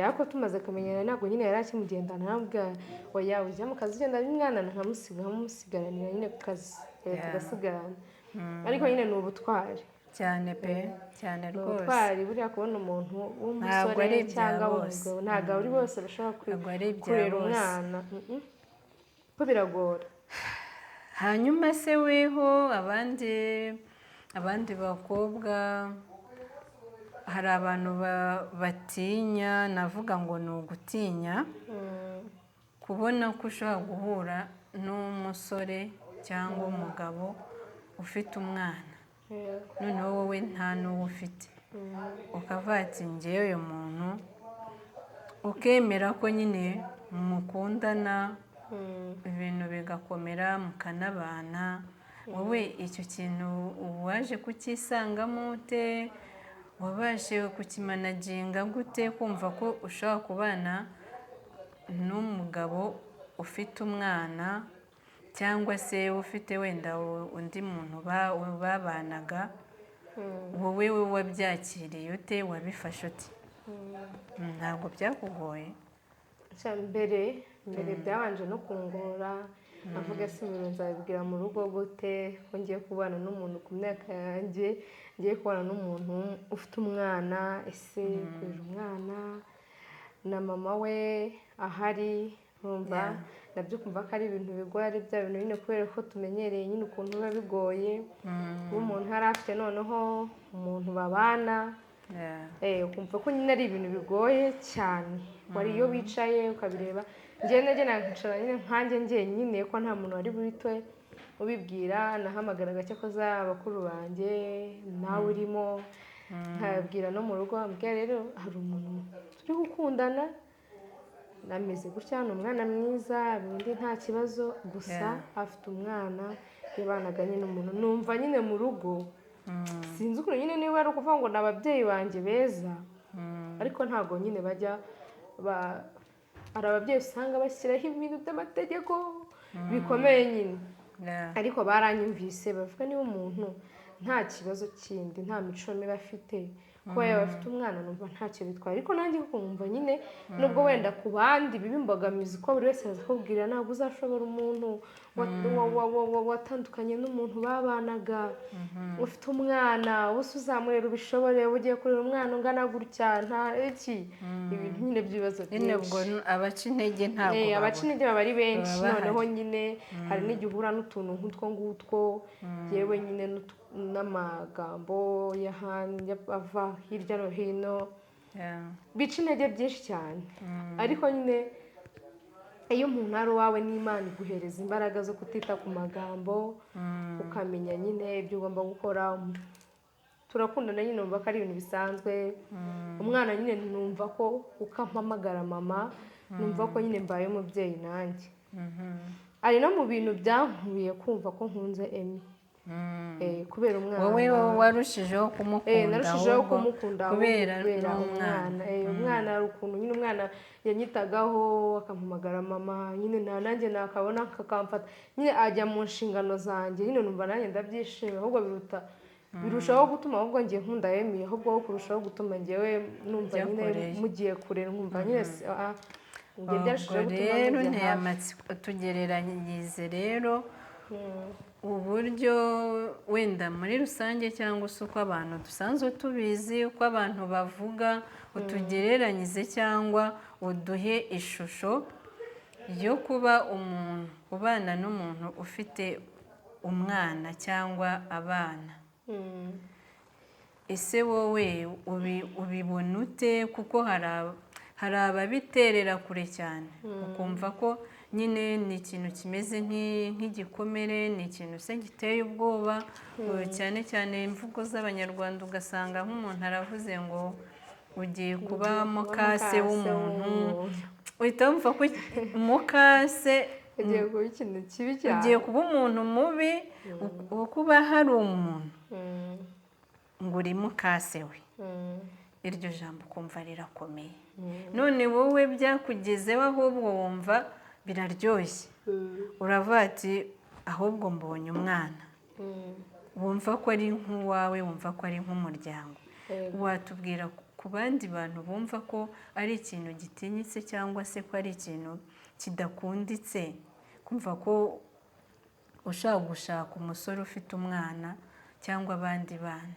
Ariko tumaze kumenyana ntabwo nyine yari akimugendana, ntabwo oya ujya mu kazi ugenda n'umwana nkamusiga nkamusigaranira nyine ku kazi tugasigarana. Ariko nyine ni ubutwari. Cyane pe, cyane Ni rwose. ubutwari buriya kubona umuntu Ntabwo w'umusore ari ibya cyangwa bose. w'umugabo, ntabwo ari bose bashobora Ntabwo ari ibya kurera bose. umwana. Ko biragora. Hanyuma se weho, abandi bakobwa, hari abantu batinya, navuga ngo ni ugutinya kubona ko ushobora guhura n'umusore cyangwa umugabo ufite umwana, noneho wowe nta n'uwo ufite, ukavuga ati ngewe uyu muntu, ukemera ko nyine mukundana, ibintu bigakomera, mukanabana. Wowe icyo kintu waje kucyisangamo ute? Wabashe kukimanaginga gute, kumva ko ushobora kubana n'umugabo ufite umwana, cyangwa se ufite wenda undi muntu babanaga? Wowe wabyakiriye ute? Wabifashe ute? Ntabwo byakugoye? Mbere byabanje no kungora, avuga se ibintu nzabibwira mu rugo gute, ko ngiye kubana n'umuntu ku myaka yanjye, ngiye kubana n'umuntu ufite umwana? Ese kurera umwana na mama we ahari, urumva nabyo kumva ko ari ibintu bigoye, ari bya bintu nyine kubera ko tumenyereye nyine ukuntu biba bigoye kuba umuntu yari afite noneho umuntu babana, ukumva ko nyine ari ibintu bigoye cyane. Wari iyo wicaye ukabireba, njyewe nagenda nkicara nyine nkanjye njyenyine, ko nta muntu wari buhite ubibwira. Nahamagaraga cyakoze abakuru banjye, nawe urimo, nkababwira no mu rugo, mbwira rero hari umuntu turi gukundana, nameze gutya, ni umwana mwiza, ubundi nta kibazo, gusa afite umwana yabanaga nyine umuntu. Numva nyine mu rugo sinzi ukuntu nyine, niba ari ukuvuga ngo ni ababyeyi banjye beza, ariko ntabwo nyine bajya hari ababyeyi usanga bashyiraho ibintu by'amategeko bikomeye nyine, ariko baranyumvise, bavuga niba umuntu nta kibazo kindi, nta mico mibi afite, kuba yaba afite umwana numva ntacyo bitwaye. Ariko nanjye kumva nyine nubwo wenda ku bandi biba imbogamizi, ko buri wese azakubwira ntabwo uzashobora umuntu watandukanye n'umuntu babanaga ufite umwana, ubuse uzamurera ubishobore? Ugiye kurera umwana ungana gutya, nta iki, ibintu nyine by'ibibazo Nyine ubwo byinshi. Abaca intege ntabwo Abaca babura. intege baba ari benshi. Baba bahari. Noneho nyine hari n'igihe uhura n'utuntu nk'utwo ngutwo, yewe nyine n'amagambo y'ahandi ava hirya no hino bica intege byinshi cyane. Ariko nyine iyo umuntu ari uwawe n'Imana iguhereza imbaraga zo kutita ku magambo, ukamenya nyine ibyo ugomba gukora. Turakundana nyine, numva ko ari ibintu bisanzwe. Umwana nyine numva ko ukampamagara mama, numva ko nyine mbaye umubyeyi nanjye. Ari no mu bintu byankubiye kumva ko nkunze Emmy, kubera umwana. Wowe warushijeho kumukunda Narushijeho ahubwo kumukunda ahubwo kubera kubera n'umwana. umwana. Umwana hari ukuntu nyine umwana yanyitagaho, akampamagara mama nyine, nta nanjye nakabona kakamfata nyine, ajya mu nshingano zanjye nyine, numva nanjye ndabyishimiye. Ahubwo biruta birushaho gutuma ahubwo ngiye nkunda Emmy, ahubwo wo kurushaho gutuma njyewe numva Ujya nyine kure. mugiye kure, nkumva nyine njye Ubwo byarushijeho gutuma rero mujya nteye hafi. amatsiko, tugereranyirize rero uburyo wenda muri rusange, cyangwa se uko abantu dusanzwe tubizi, uko abantu bavuga, utugereranyize cyangwa uduhe ishusho yo kuba umuntu ubana n'umuntu ufite umwana cyangwa abana. Ese wowe ubibona ute? Kuko hari ababiterera kure cyane, ukumva ko nyine ni ikintu kimeze nk'igikomere, ni ikintu se giteye ubwoba, cyane cyane imvugo z'Abanyarwanda, ugasanga nk'umuntu aravuze ngo ugiye kuba kuba mukase mukase w'umuntu, w'umuntu. Uhita wumva ko mukase Ugiye kuba ikintu kibi cyane. Ugiye kuba umuntu mubi, kuba hari umuntu ngo uri mukase we, iryo jambo ukumva rirakomeye. None wowe byakugezeho, ahubwo wumva biraryoshye, uravuga ati ahubwo mbonye umwana, wumva ko ari nk'uwawe, wumva ko ari nk'umuryango. Watubwira ku bandi bantu bumva ko ari ikintu gitinyitse, cyangwa se ko ari ikintu kidakunditse, kumva ko ushaka gushaka umusore ufite umwana cyangwa abandi bana?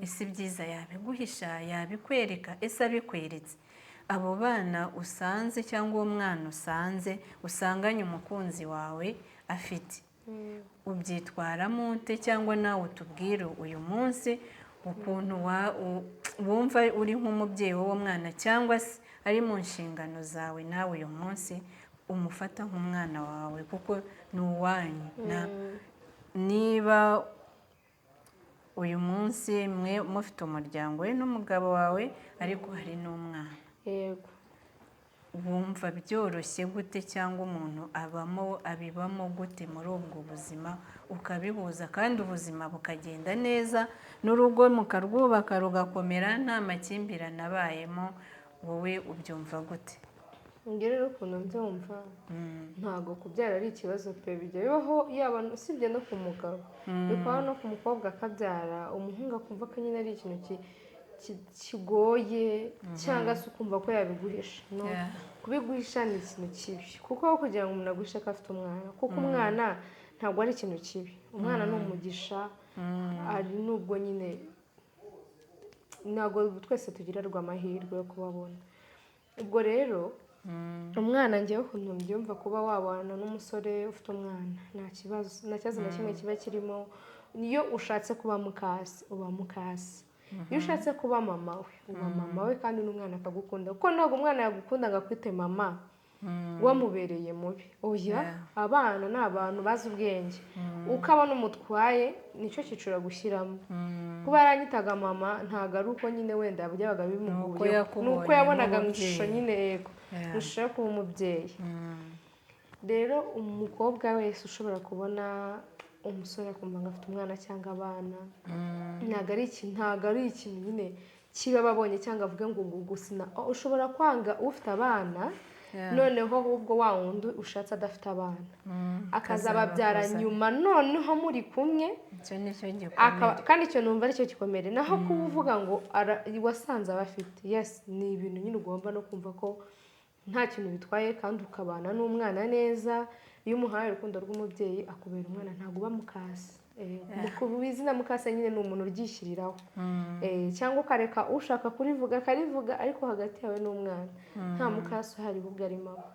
Ese ibyiza yabiguhisha, yabikwereka? Ese abikweretse, abo bana usanze cyangwa uwo mwana usanze usanganye umukunzi wawe afite, ubyitwaramo ute? Cyangwa nawe utubwire uyu munsi ukuntu wumva uri nk'umubyeyi w'uwo mwana, cyangwa se ari mu nshingano zawe nawe uyu munsi umufata nk'umwana wawe kuko ni uwanyu. Niba uyu munsi mwe mufite umuryango we n'umugabo wawe, ariko hari n'umwana, Yego. wumva byoroshye gute, cyangwa umuntu abamo abibamo gute muri ubwo buzima, ukabihuza kandi ubuzima bukagenda neza, n'urugo mukarwubaka rugakomera nta makimbirane abayemo, wowe ubyumva gute? Njye rero ukuntu mbyumva, ntabwo kubyara ari ikibazo pe. Bijya bibaho, yaba usibye no ku mugabo, bikaba no ku mukobwa akabyara, umuhungu akumva ko nyine ari ikintu kigoye, cyangwa se ukumva ko yabiguhisha. No, kubiguhisha ni ikintu kibi, kuko aho kugira ngo umuntu aguhishe ko afite umwana, kuko umwana ntabwo ari ikintu kibi, umwana ni umugisha. Ari nubwo nyine ntabwo twese tugirirwa amahirwe yo kubabona. Ubwo rero umwana, ngewe ukuntu mbyumva, kuba wabana n'umusore ufite umwana nta kibazo, nta kibazo na kimwe kiba kirimo. Iyo ushatse kuba mukase uba mukase, iyo ushatse kuba mama we uba mama we, kandi n'umwana akagukunda, kuko ntabwo umwana yagukunda ngo akwite mama wamubereye mubi. Oya, abana ni abantu bazi ubwenge, uko abona umutwaye nicyo cyiciro agushyiramo. Kuba yaranyitaga mama ntabwo ari uko nyine wenda byabaga bimuguyeho, ni uko yabonaga mu ishusho nyine, yego, mu ishusho yo kuba umubyeyi. Rero umukobwa wese ushobora kubona umusore akumva ngo afite umwana cyangwa abana, ntabwo ari ikintu nyine kiba babonye cyangwa avuge ngo gusina. Ushobora kwanga ufite abana, noneho ahubwo wa wundi ushatse adafite abana akazababyara nyuma, noneho muri kumwe, kandi icyo numva aricyo gikomere. Naho kuba uvuga ngo wasanze abafite, yes, ni ibintu nyine ugomba no kumva ko nta kintu bitwaye, kandi ukabana n'umwana neza. Iyo umuhaye urukundo rw'umubyeyi akubera umwana, ntabwo uba mukase. Izina mukase nyine ni umuntu uryishyiriraho, cyangwa ukareka ushaka kurivuga akarivuga, ariko hagati yawe n'umwana nta mukase uhari, ahubwo ari mama.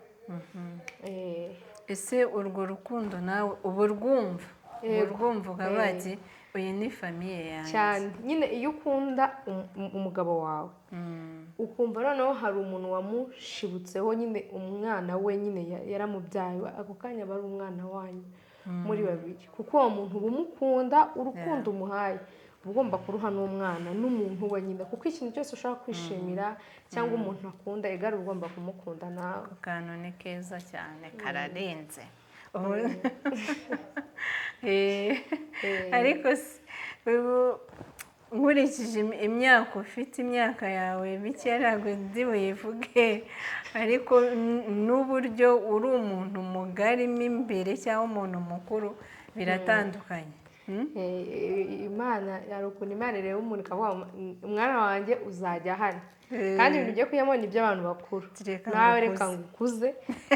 Ese urwo rukundo nawe uba urwumva, ukaba ati uyu ni famiye yanjye cyane nyine. Iyo ukunda umugabo wawe ukumva noneho hari umuntu wamushibutseho nyine, umwana we nyine yaramubyaye, ako kanya aba ari umwana wanyu muri babiri, kuko uwo muntu uba umukunda, urukundo umuhaye uba ugomba kuruha n'umwana n'umuntu we nyine, kuko ikintu cyose ushaka kwishimira cyangwa umuntu akunda igare uba ugomba kumukunda nawe. Ako kantu ni keza cyane, kararenze. Ariko nkurikije imyaka ufite, imyaka yawe mike ntabwo ndi buyivuge, ariko n'uburyo uri umuntu mugari mo imbere cyangwa umuntu mukuru biratandukanye. Imana hari ukuntu Imana ireba umuntu ikavuga umwana wanjye uzajya hano, kandi ibintu ugiye kuyabona iby'abantu bakuru, nawe reka ngukuze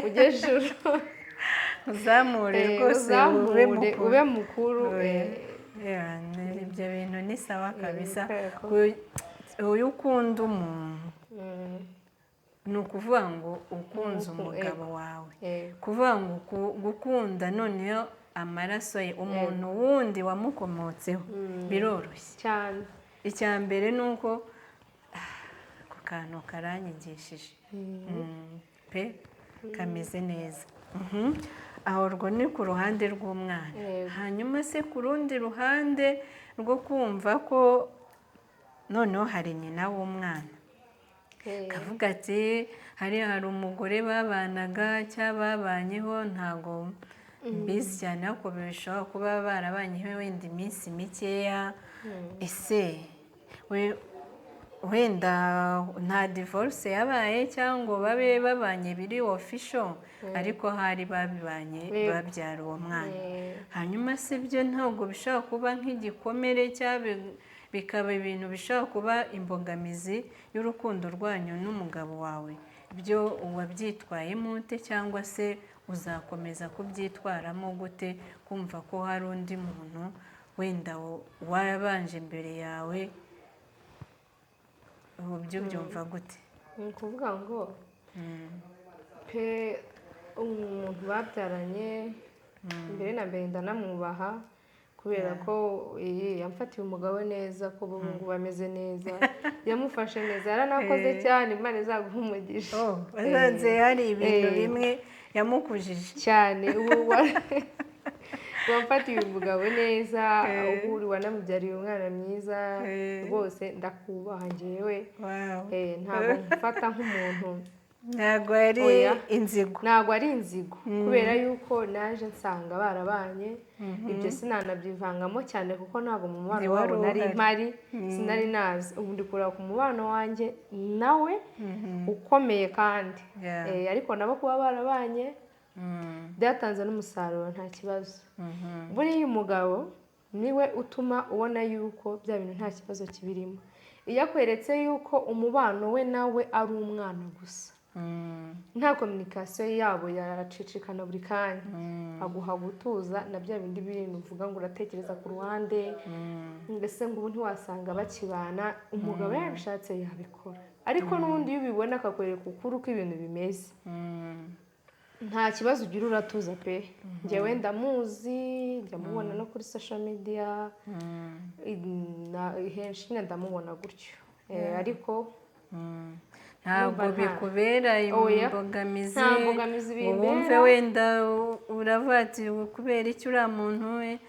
ujye ejuru, uzamure rwose ube mukuru. Ibyo bintu ni sawa kabisa. Uyu ukunda umuntu ni ukuvuga ngo ukunze umugabo wawe, kuvuga ngo gukunda noneho amaraso ye, umuntu wundi wamukomotseho, biroroshye cyane. Icya mbere ni uko ako kantu karanyigishije pe, kameze neza. Aho urwo ni ku ruhande rw'umwana. Hanyuma se ku rundi ruhande rwo kumva ko noneho hari nyina w'umwana, kavuga ati hari umugore babanaga cyangwa babanyeho, ntabwo mbizi cyane, ariko bishobora kuba barabanyeho wenda iminsi mikeya. Ese wenda nta divorce yabaye cyangwa ngo babe babanye biri official, ariko hari babibanye babyara uwo mwana. Hanyuma se byo ntabwo bishobora kuba nk'igikomere cyangwa bikaba ibintu bishobora kuba imbogamizi y'urukundo rwanyu n'umugabo wawe, byo wabyitwayemo ute, cyangwa se uzakomeza kubyitwaramo gute, kumva ko hari undi muntu Wenda warabanje imbere yawe, ubu byo byumva gute? Ni ukuvuga ngo pe, umuntu babyaranye mbere na mbere ndanamwubaha, kubera ko iyi yamfatiye umugabo neza, ko ubu ngubu ameze neza, yamufashe neza, yaranakoze cyane, Imana izaguha umugisha. Oh, wasanze hari ibintu bimwe yamukujije. Cyane, ubu wamfatiye umugabo neza, ubu uri wanamubyariye umwana mwiza. Rwose ndakubaha njyewe. Ntabwo mfata nk'umuntu. Ntabwo ari Oya. inzigo. Ntabwo ari inzigo, kubera yuko naje nsanga barabanye, ibyo sinanabyivangamo cyane, kuko ntabwo mu mubano Ntiwari wabo nari uhari. mpari, sinari nazi. Ubu ndi kureba ku mubano wanjye nawe ukomeye kandi ariko nabo kuba barabanye byatanze n'umusaruro, nta kibazo. Buriya umugabo niwe utuma ubona yuko bya bintu nta kibazo kibirimo, iyo akweretse yuko umubano we nawe ari umwana gusa, nta communication yabo yaracicikana buri kanya, aguha gutuza na bya bindi bintu uvuga ngo uratekereza ku ruhande, mbese ngo ubu ntiwasanga bakibana. Umugabo yabishatse yabikora, ariko n'ubundi iyo ubibona akakwereka ukuri uko ibintu bimeze, nta kibazo ugira, uratuza pe. Njyewe ndamuzi, njya mubona no kuri social media, henshi nyine ndamubona gutyo. Ariko Ntabwo Numva bikubera Oya. imbogamizi Nta mbogamizi ngo bimbera. wumve wenda uravuga ati kubera iki uriya muntu we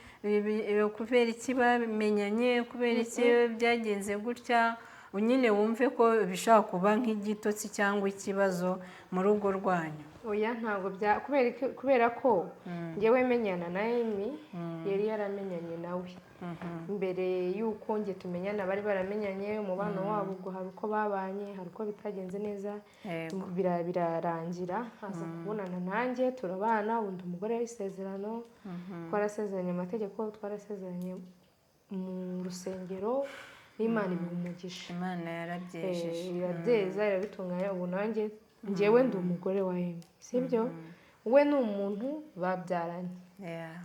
kubera iki bamenyanye, kubera iki byagenze gutya, nyine wumve ko bishobora kuba nk'igitotsi cyangwa ikibazo mu rugo rwanyu? Oya, ntabwo bya kubera ko njyewe menyana na Amy, yari yaramenyanye nawe mbere y'uko njye tumenyana. Bari baramenyanye, umubano wabo ubwo hari uko babanye, hari uko bitagenze neza, birarangira aza kubonana nanjye, turabana. Undi umugore w'isezerano, twarasezeranye amategeko, twarasezeranye mu rusengero n'Imana imuha umugisha. Imana yarabyejeje. Irabyeza, irabitunganya. Ubu nanjye njyewe ndi umugore wa Amy, sibyo? We ni umuntu babyaranye.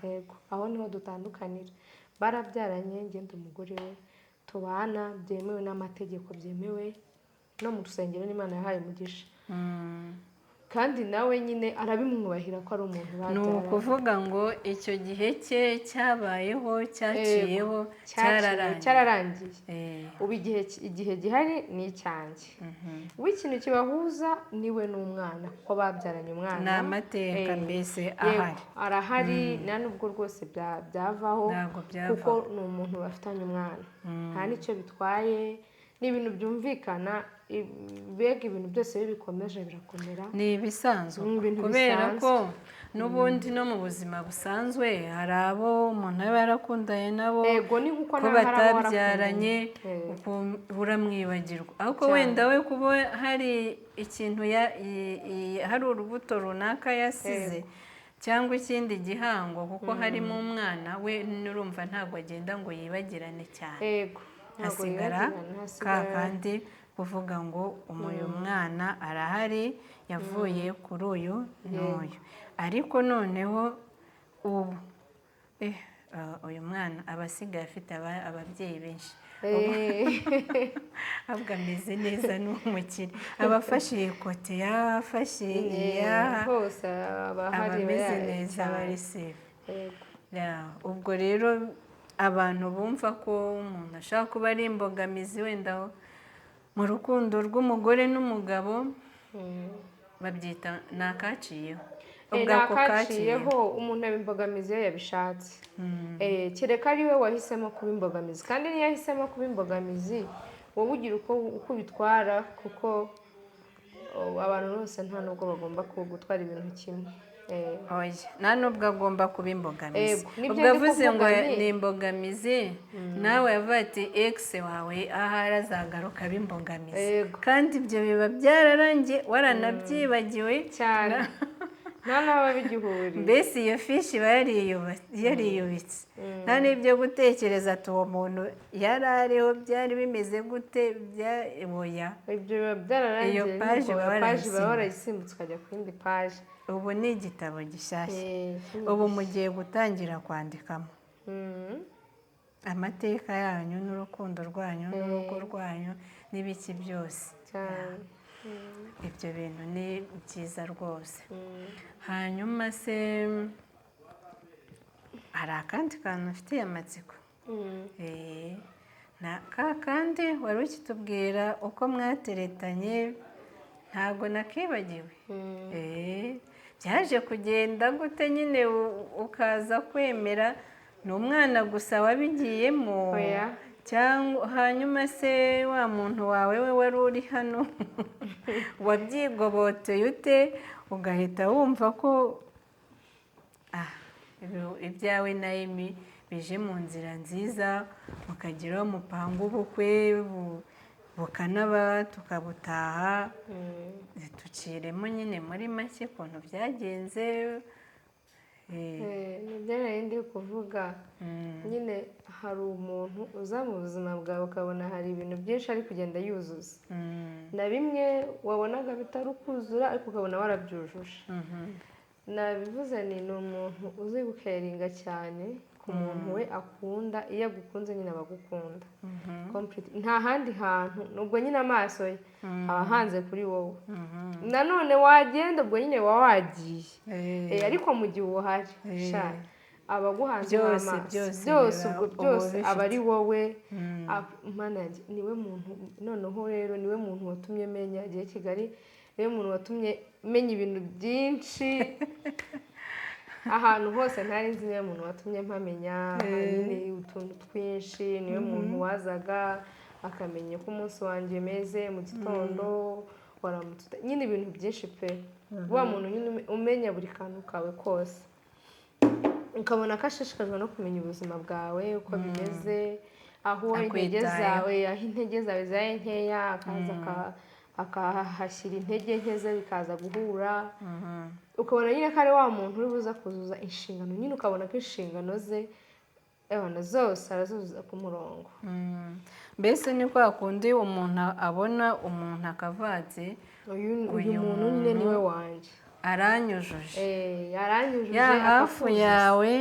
Yego, aho niho dutandukanira. Barabyaranye, njye ndi umugore we, tubana byemewe n'amategeko, byemewe no mu rusengero, n'Imana yahaye umugisha. Kandi nawe nyine arabimwubahira ko ari umuntu Ni babyaranye. ukuvuga ngo icyo gihe cye cyabayeho, cyaciyeho. Cyaciye, Cyararangiye. Cyararangiye. Ubu igihe gihari ni icyanjye. We ikintu kibahuza niwe n'umwana, kuko babyaranye umwana. Ni amateka mbese Yego, ahari. Arahari, nta nubwo rwose byavaho. Ntabwo byavaho. Kuko ni umuntu bafitanye umwana, nta n'icyo bitwaye, ni ibintu byumvikana. Mbega ibintu byose iyo bikomeje birakomera. Ni ibisanzwe. Ni ibintu Kubera bisanzwe. ko n'ubundi no mu buzima busanzwe hari abo umuntu aba yarakundanye nabo Yego, ni nkuko ko nawe hari abo batabyaranye, warakundanye. Ukumva uramwibagirwa, ariko wenda we kuba hari ikintu hari urubuto runaka yasize cyangwa ikindi gihango, kuko harimo umwana we, n'urumva ntabwo agenda ngo yibagirane cyane. Yego, ntabwo Hasigara yibagirana, ka hasigara kandi kuvuga ngo uyu mwana arahari, yavuye kuri uyu n'uyu. Ariko noneho ubu uyu mwana aba asigaye afite ababyeyi benshi, ahubwo ameze neza, ni umukire, aba afashe iyi côté, yafashe iya Hose aba aba ahari. Ameze neza, aba ari safe. Yego. Yeah, ubwo rero abantu bumva ko umuntu ashobora kuba ari imbogamizi wenda mu rukundo rw'umugore n'umugabo, babyita ni akaciyeho. Ni Ubwo ako kaciyeho. Akaciyeho. Umuntu aba imbogamizi iyo yabishatse. Kereka ari we wahisemo kuba imbogamizi, kandi niyo yahisemo kuba imbogamizi, wowe ugira uko ubitwara, kuko oh, abantu bose nta nubwo bagomba gutwara ibintu kimwe. Oya, nta nubwo agomba kuba imbogamizi. Ego, nibyo Ubwo ndi avuze ngo kuvuga ni imbogamizi, nawe yavuga ati ex wawe ahari azagaruka aba imbogamizi. Ego. Kandi ibyo biba byararangiye, waranabyibagiwe. Cyane, nta n'aba bigihuriye. Mbese iyo fishi iba yariyubitse, nta n'ibyo gutekereza ati uwo muntu yari ariho, byari bimeze gute, oya. Ibyo biba byararangiye. Iyo page Nubwo uba iyo page uba warayisimbutse. Warayisimbutse ukajya ku yindi page. Ubu ni igitabo gishyashya. Ikindi Ubu mugiye gutangira kwandikamo. Amateka yanyu n'urukundo rwanyu n'urugo rwanyu n'ibiki byose. Cyane. Ibyo bintu ni byiza rwose. Hanyuma se hari akandi kantu ufitiye amatsiko? Na ka kandi wari ukitubwira uko mwateretanye, ntabwo nakibagiwe. Byaje kugenda gute nyine ukaza kwemera? Ni umwana gusa wabigiyemo? Oya. Cyangwa hanyuma se wa muntu wawe we wari uri hano wabyigoboteye ute, ugahita wumva ko ibyawe na Emmy bije mu nzira nziza, mukagira mupanga ubukwe bukanaba tukabutaha? Tuciremo nyine muri make ukuntu byagenze. Nibyo nari ndi kuvuga nyine, hari umuntu uza mu buzima bwawe ukabona hari ibintu byinshi ari kugenda yuzuza, na bimwe wabonaga bitari kuzura ariko ukabona warabyujuje. Nabivuze, ni umuntu uzi gucaringa cyane ku muntu we akunda. Iyo agukunze nyine aba agukunda Complete. Nta handi hantu, nubwo nyine amaso ye aba ahanze kuri wowe. Nanone wagenda, ubwo nyine waba wagiye. Ariko mu gihe uhari, sha, aba aguhanze Byose, amaso byose byose, biba ubwo uba byose aba ari ubifite. wowe. Mana yanjye, niwe muntu noneho rero, niwe muntu watumye menya igihe Kigali, niwe muntu watumye menya ibintu byinshi. Ahantu hose ntari nzi, niwe muntu watumye mpamenya nyine utuntu twinshi. Niwe muntu wazaga akamenya uko umunsi wanjye umeze mu gitondo, waramutse nyine ibintu byinshi pe. Wa muntu nyine umenya buri kantu kawe kose, ukabona ko ashishikajwe no kumenya ubuzima bwawe uko bimeze, aho intege Akwitayeho. zawe, aho intege zawe zabaye nkeya, akaza akahashyira intege nke ze bikaza guhura. Ukabona nyine ko ari wa muntu uri buza kuzuza inshingano nyine, ukabona ko inshingano ze ebana zose arazuzuza ku murongo. Mbese ni kwa kundi umuntu abona umuntu akavatse Uyu Uyu muntu nyine niwe wanjye. Aranyujuje. Aranyujuje, Ya hafu akakuzuza. yawe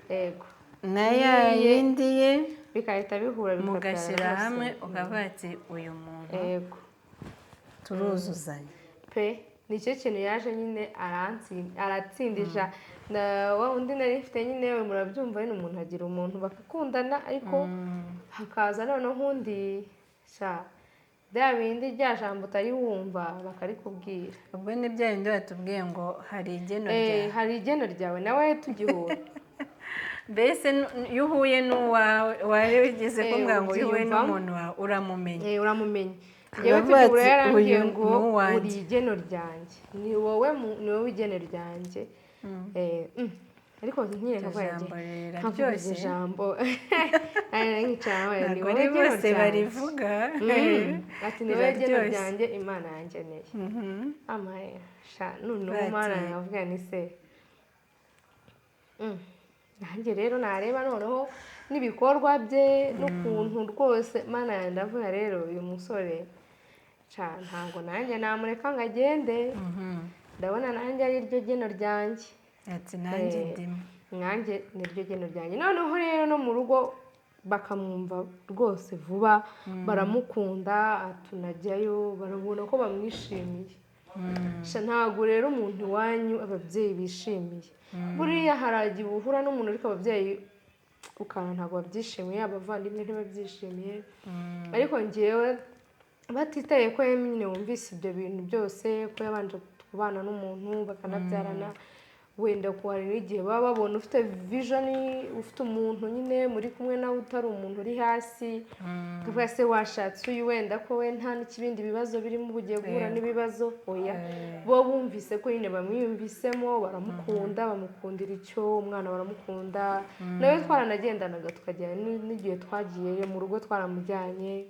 Yego. na ya yindi ye bigahita bihura, bikabyara mugashyira rwose. hamwe, ukavuga ati uyu muntu turuzuzanya. Pe, nicyo kintu yaje nyine aratsindisha na wa undi nari mfite nyine. We murabyumva nyine, umuntu agira umuntu bakakundana, ariko hakaza noneho undi, sha, bya bindi, rya jambo utari wumva bakarikubwira. Ubwo ni bya bindi batubwiye ngo hari igeno ryawe. Hari igeno ryawe nawe tugihura. Mbese iyo uhuye n'uwawe wari wigeze kumbwira ngo iyo uhuye ubyiyumvamo. n'umuntu wawe uramumenya. Uramumenya. Njyewe Uravuga tugihura ati, yarambwiye "Uyu ngo ni uwanjye." Uri igeno ryanjye, ni wowe ni wowe igeno ryanjye. Ariko nyine Iryo nkavuga jambo nti nkavuga iryo riraryoshye. jambo nkicara nkavuga ni Ntabwo wowe ari geno bose ryanjye. barivuga. Ati ni wowe geno Riraryoshye. ryanjye Imana yangeneye. Amaye sha, noneho Bati. Mana nkavuga ni se nanjye rero nareba noneho n'ibikorwa bye n'ukuntu rwose, Mana yanjye, ndavuga rero uyu musore ca ntabwo nanjye namureka ngo agende. Ndabona nanjye ari ryo geno ryanjye. Ati nanjye ndimo. Nanjye ni ryo geno ryanjye. Noneho rero no mu rugo bakamwumva rwose vuba, baramukunda, tunajyayo barabona ko bamwishimiye. Sha, ntabwo rero umuntu iwanyu ababyeyi bishimiye, buriya hari igihe uhura n'umuntu ariko ababyeyi ukabona ntabwo babyishimiye, abavandimwe ntibabyishimiye. Ariko ngewe batitaye ko nyine wumvise ibyo bintu byose, ko yabanje kubana n'umuntu bakanabyarana, wenda ko hari n'igihe baba babona ufite vision, ufite umuntu nyine muri kumwe nawe utari umuntu uri hasi, ukavuga se washatse uyu, wenda ko we nta n'ikibindi bibazo birimo, uba ugiye guhura n'ibibazo. Oya, bo bumvise ko nyine bamwiyumvisemo, baramukunda, bamukundira icyo umwana, baramukunda. Nawe twaranagendanaga tukajyana n'igihe twagiyeyo mu rugo twaramujyanye,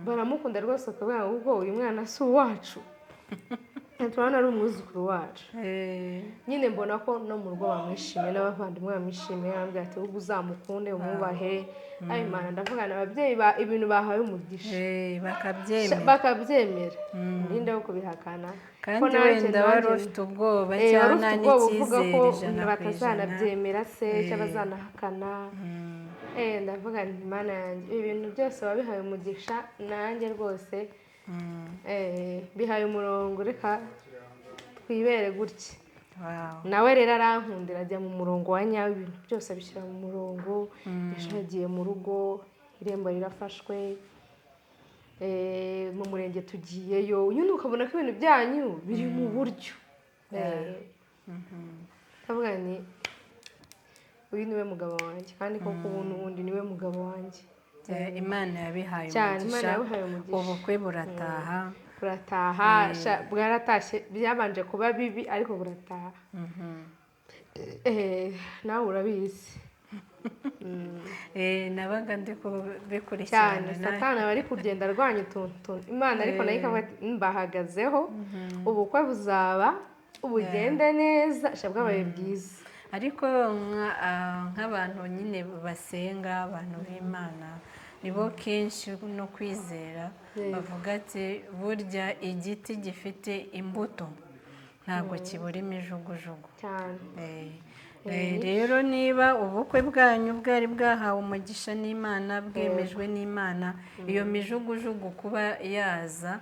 baramukunda rwose, bakavuga ngo ubwo uyu mwana si uwacu, turabona ari umwuzukuru wacu. Nyine mbona ko no mu rugo bamwishimiye, n'abavandimwe bamwishimiye, bambwira ati ahubwo uzamukunde, umwubahe. Ayo Mana, ndavuga na ababyeyi ibintu bahawe umugisha. Bakabyemera. Bakabyemera, ninde wo kubihakana? Ko Kandi wenda wari ufite ubwoba wari cyangwa ufite ubwoba uvuga n'icyizere ko 100%. batazanabyemera se cyangwa bazanahakana. Ndavuga nti Mana yanjye, ibi bintu byose wabihaye umugisha, nanjye rwose bihaye umurongo, reka twibere gutya. Nawe rero arankundira, ajya mu murongo wa nyawo, ibintu byose abishyira mu murongo. Ejo yagiye mu rugo, irembo rirafashwe, mu murenge tugiyeyo, nyine ukabona ko ibintu byanyu biri mu buryo. Ndavuga nti uyu niwe mugabo wanjye, kandi koko ubu n'ubundi niwe mugabo wanjye. Imana yabihaye Cyane, Imana umugisha, yabihaye umugisha. Ubukwe burataha. Burataha, bwaratashye. Byabanje kuba bibi ariko burataha. Nawe urabizi. Nabaga ndi kubikurikirana. Cyane, Satani aba ari kugenda arwanya utuntu tuntu, Imana ariko nayo ikavuga ati mbahagazeho, ubukwe buzaba bugende neza, sha bwabaye bwiza. Ariko nk'abantu nyine basenga, abantu b'Imana, nibo kenshi no kwizera bavuga ati burya igiti gifite imbuto ntabwo kibura imijugujugu. Cyane. Rero niba ubukwe bwanyu bwari bwahawe umugisha n'Imana, bwemejwe n'Imana, iyo mijugujugu kuba yaza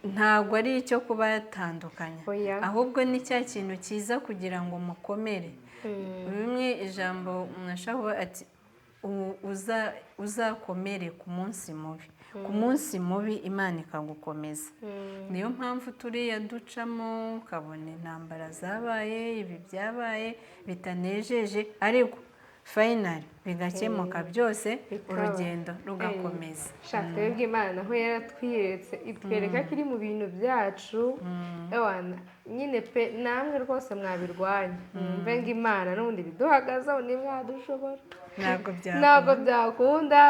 ntabwo ari icyo kuba yatandukanya, Oya. ahubwo ni cya kintu cyiza kugira ngo mukomere. Bimwe ijambo mwashaka ati uzakomere ku munsi mubi, ku munsi mubi Imana ikagukomeza. Niyo mpamvu turiya ducamo, ukabona intambara zabaye, ibi byabaye bitanejeje, ariko finally bigakemuka byose, Bikaba. urugendo rugakomeza. Sha, twebwe Imana naho yaratwiyeretse, itwereka ko iri mu bintu byacu. Ewana nyine pe, namwe rwose mwabirwanya, mwumve ngo Imana n'ubundi biduhagazeho, ntimwadushobora. Ntabwo byakunda. Ntabwo byakunda.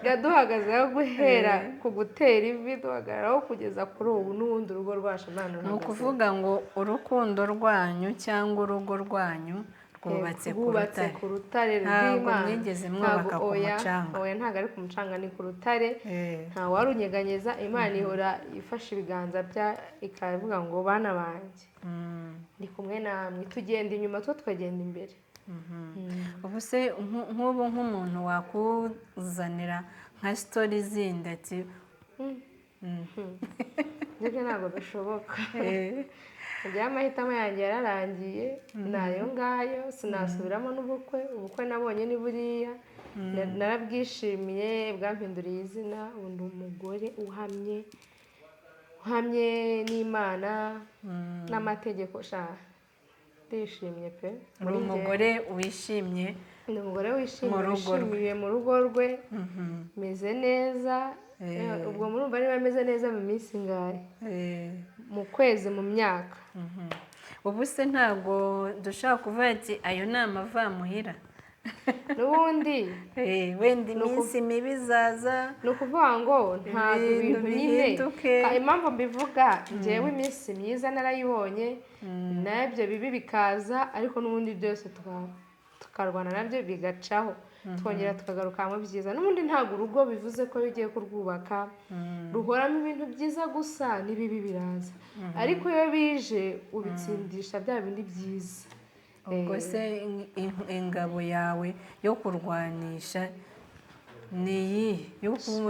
Yaduhagazeho guhera ku gutera ivi, duhagararaho kugeza kuri ubu, n'ubundi urugo rwacu Imana Ni ruhagazeho. ukuvuga ngo urukundo rwanyu cyangwa urugo rwanyu rwubatse ku Rwubatse rutare. ku rutare Ntabwo rw'Imana. mwigeze mwubaka Ntabwo, ku oya, mucanga. Oya, ntabwo ari ku mucanga, ni ku rutare. Nta warunyeganyeza. Imana ihora ifashe ibiganza bya, ikavuga ngo bana banjye, ndi kumwe namwe, tugenda inyuma, two tukagenda imbere. Ubu se nk'ubu nk'umuntu wakuzanira nka story zindi ati Ndetse ntabwo bishoboka. Njyewe amahitamo yanjye yararangiye, ni ayo ngayo, sinasubiramo n'ubukwe. Ubukwe nabonye ni buriya. Narabwishimiye, bwampinduriye izina. Ubu ndi umugore uhamye, uhamye n'Imana n'amategeko. Sha, ndishimye pe. Uri Muri njye, umugore wishimye. Ni umugore wishimye, Mu rugo rwe. wishimiye mu rugo rwe, meze neza. Ubwo murumva niba ameze neza mu minsi ingahe, mu kwezi, mu myaka. Ubu se ntabwo dushobora kuvuga ati ayo ni amavamuhira? N'ubundi Wenda iminsi mibi izaza. Ni ukuvuga ngo ntabwo Ibintu ibintu nyine bihinduke. Impamvu mbivuga, njyewe iminsi myiza narayibonye, nabyo bibi bikaza, ariko n'ubundi byose tukarwana nabyo bigacaho, twongera tukagaruka mu byiza. N'ubundi ntabwo urugo bivuze ko iyo ugiye kurwubaka ruhoramo ibintu byiza gusa, n'ibibi biraza, ariko iyo bije ubitsindisha bya bindi byiza. Ubwo se ingabo yawe yo kurwanisha ni iyihe?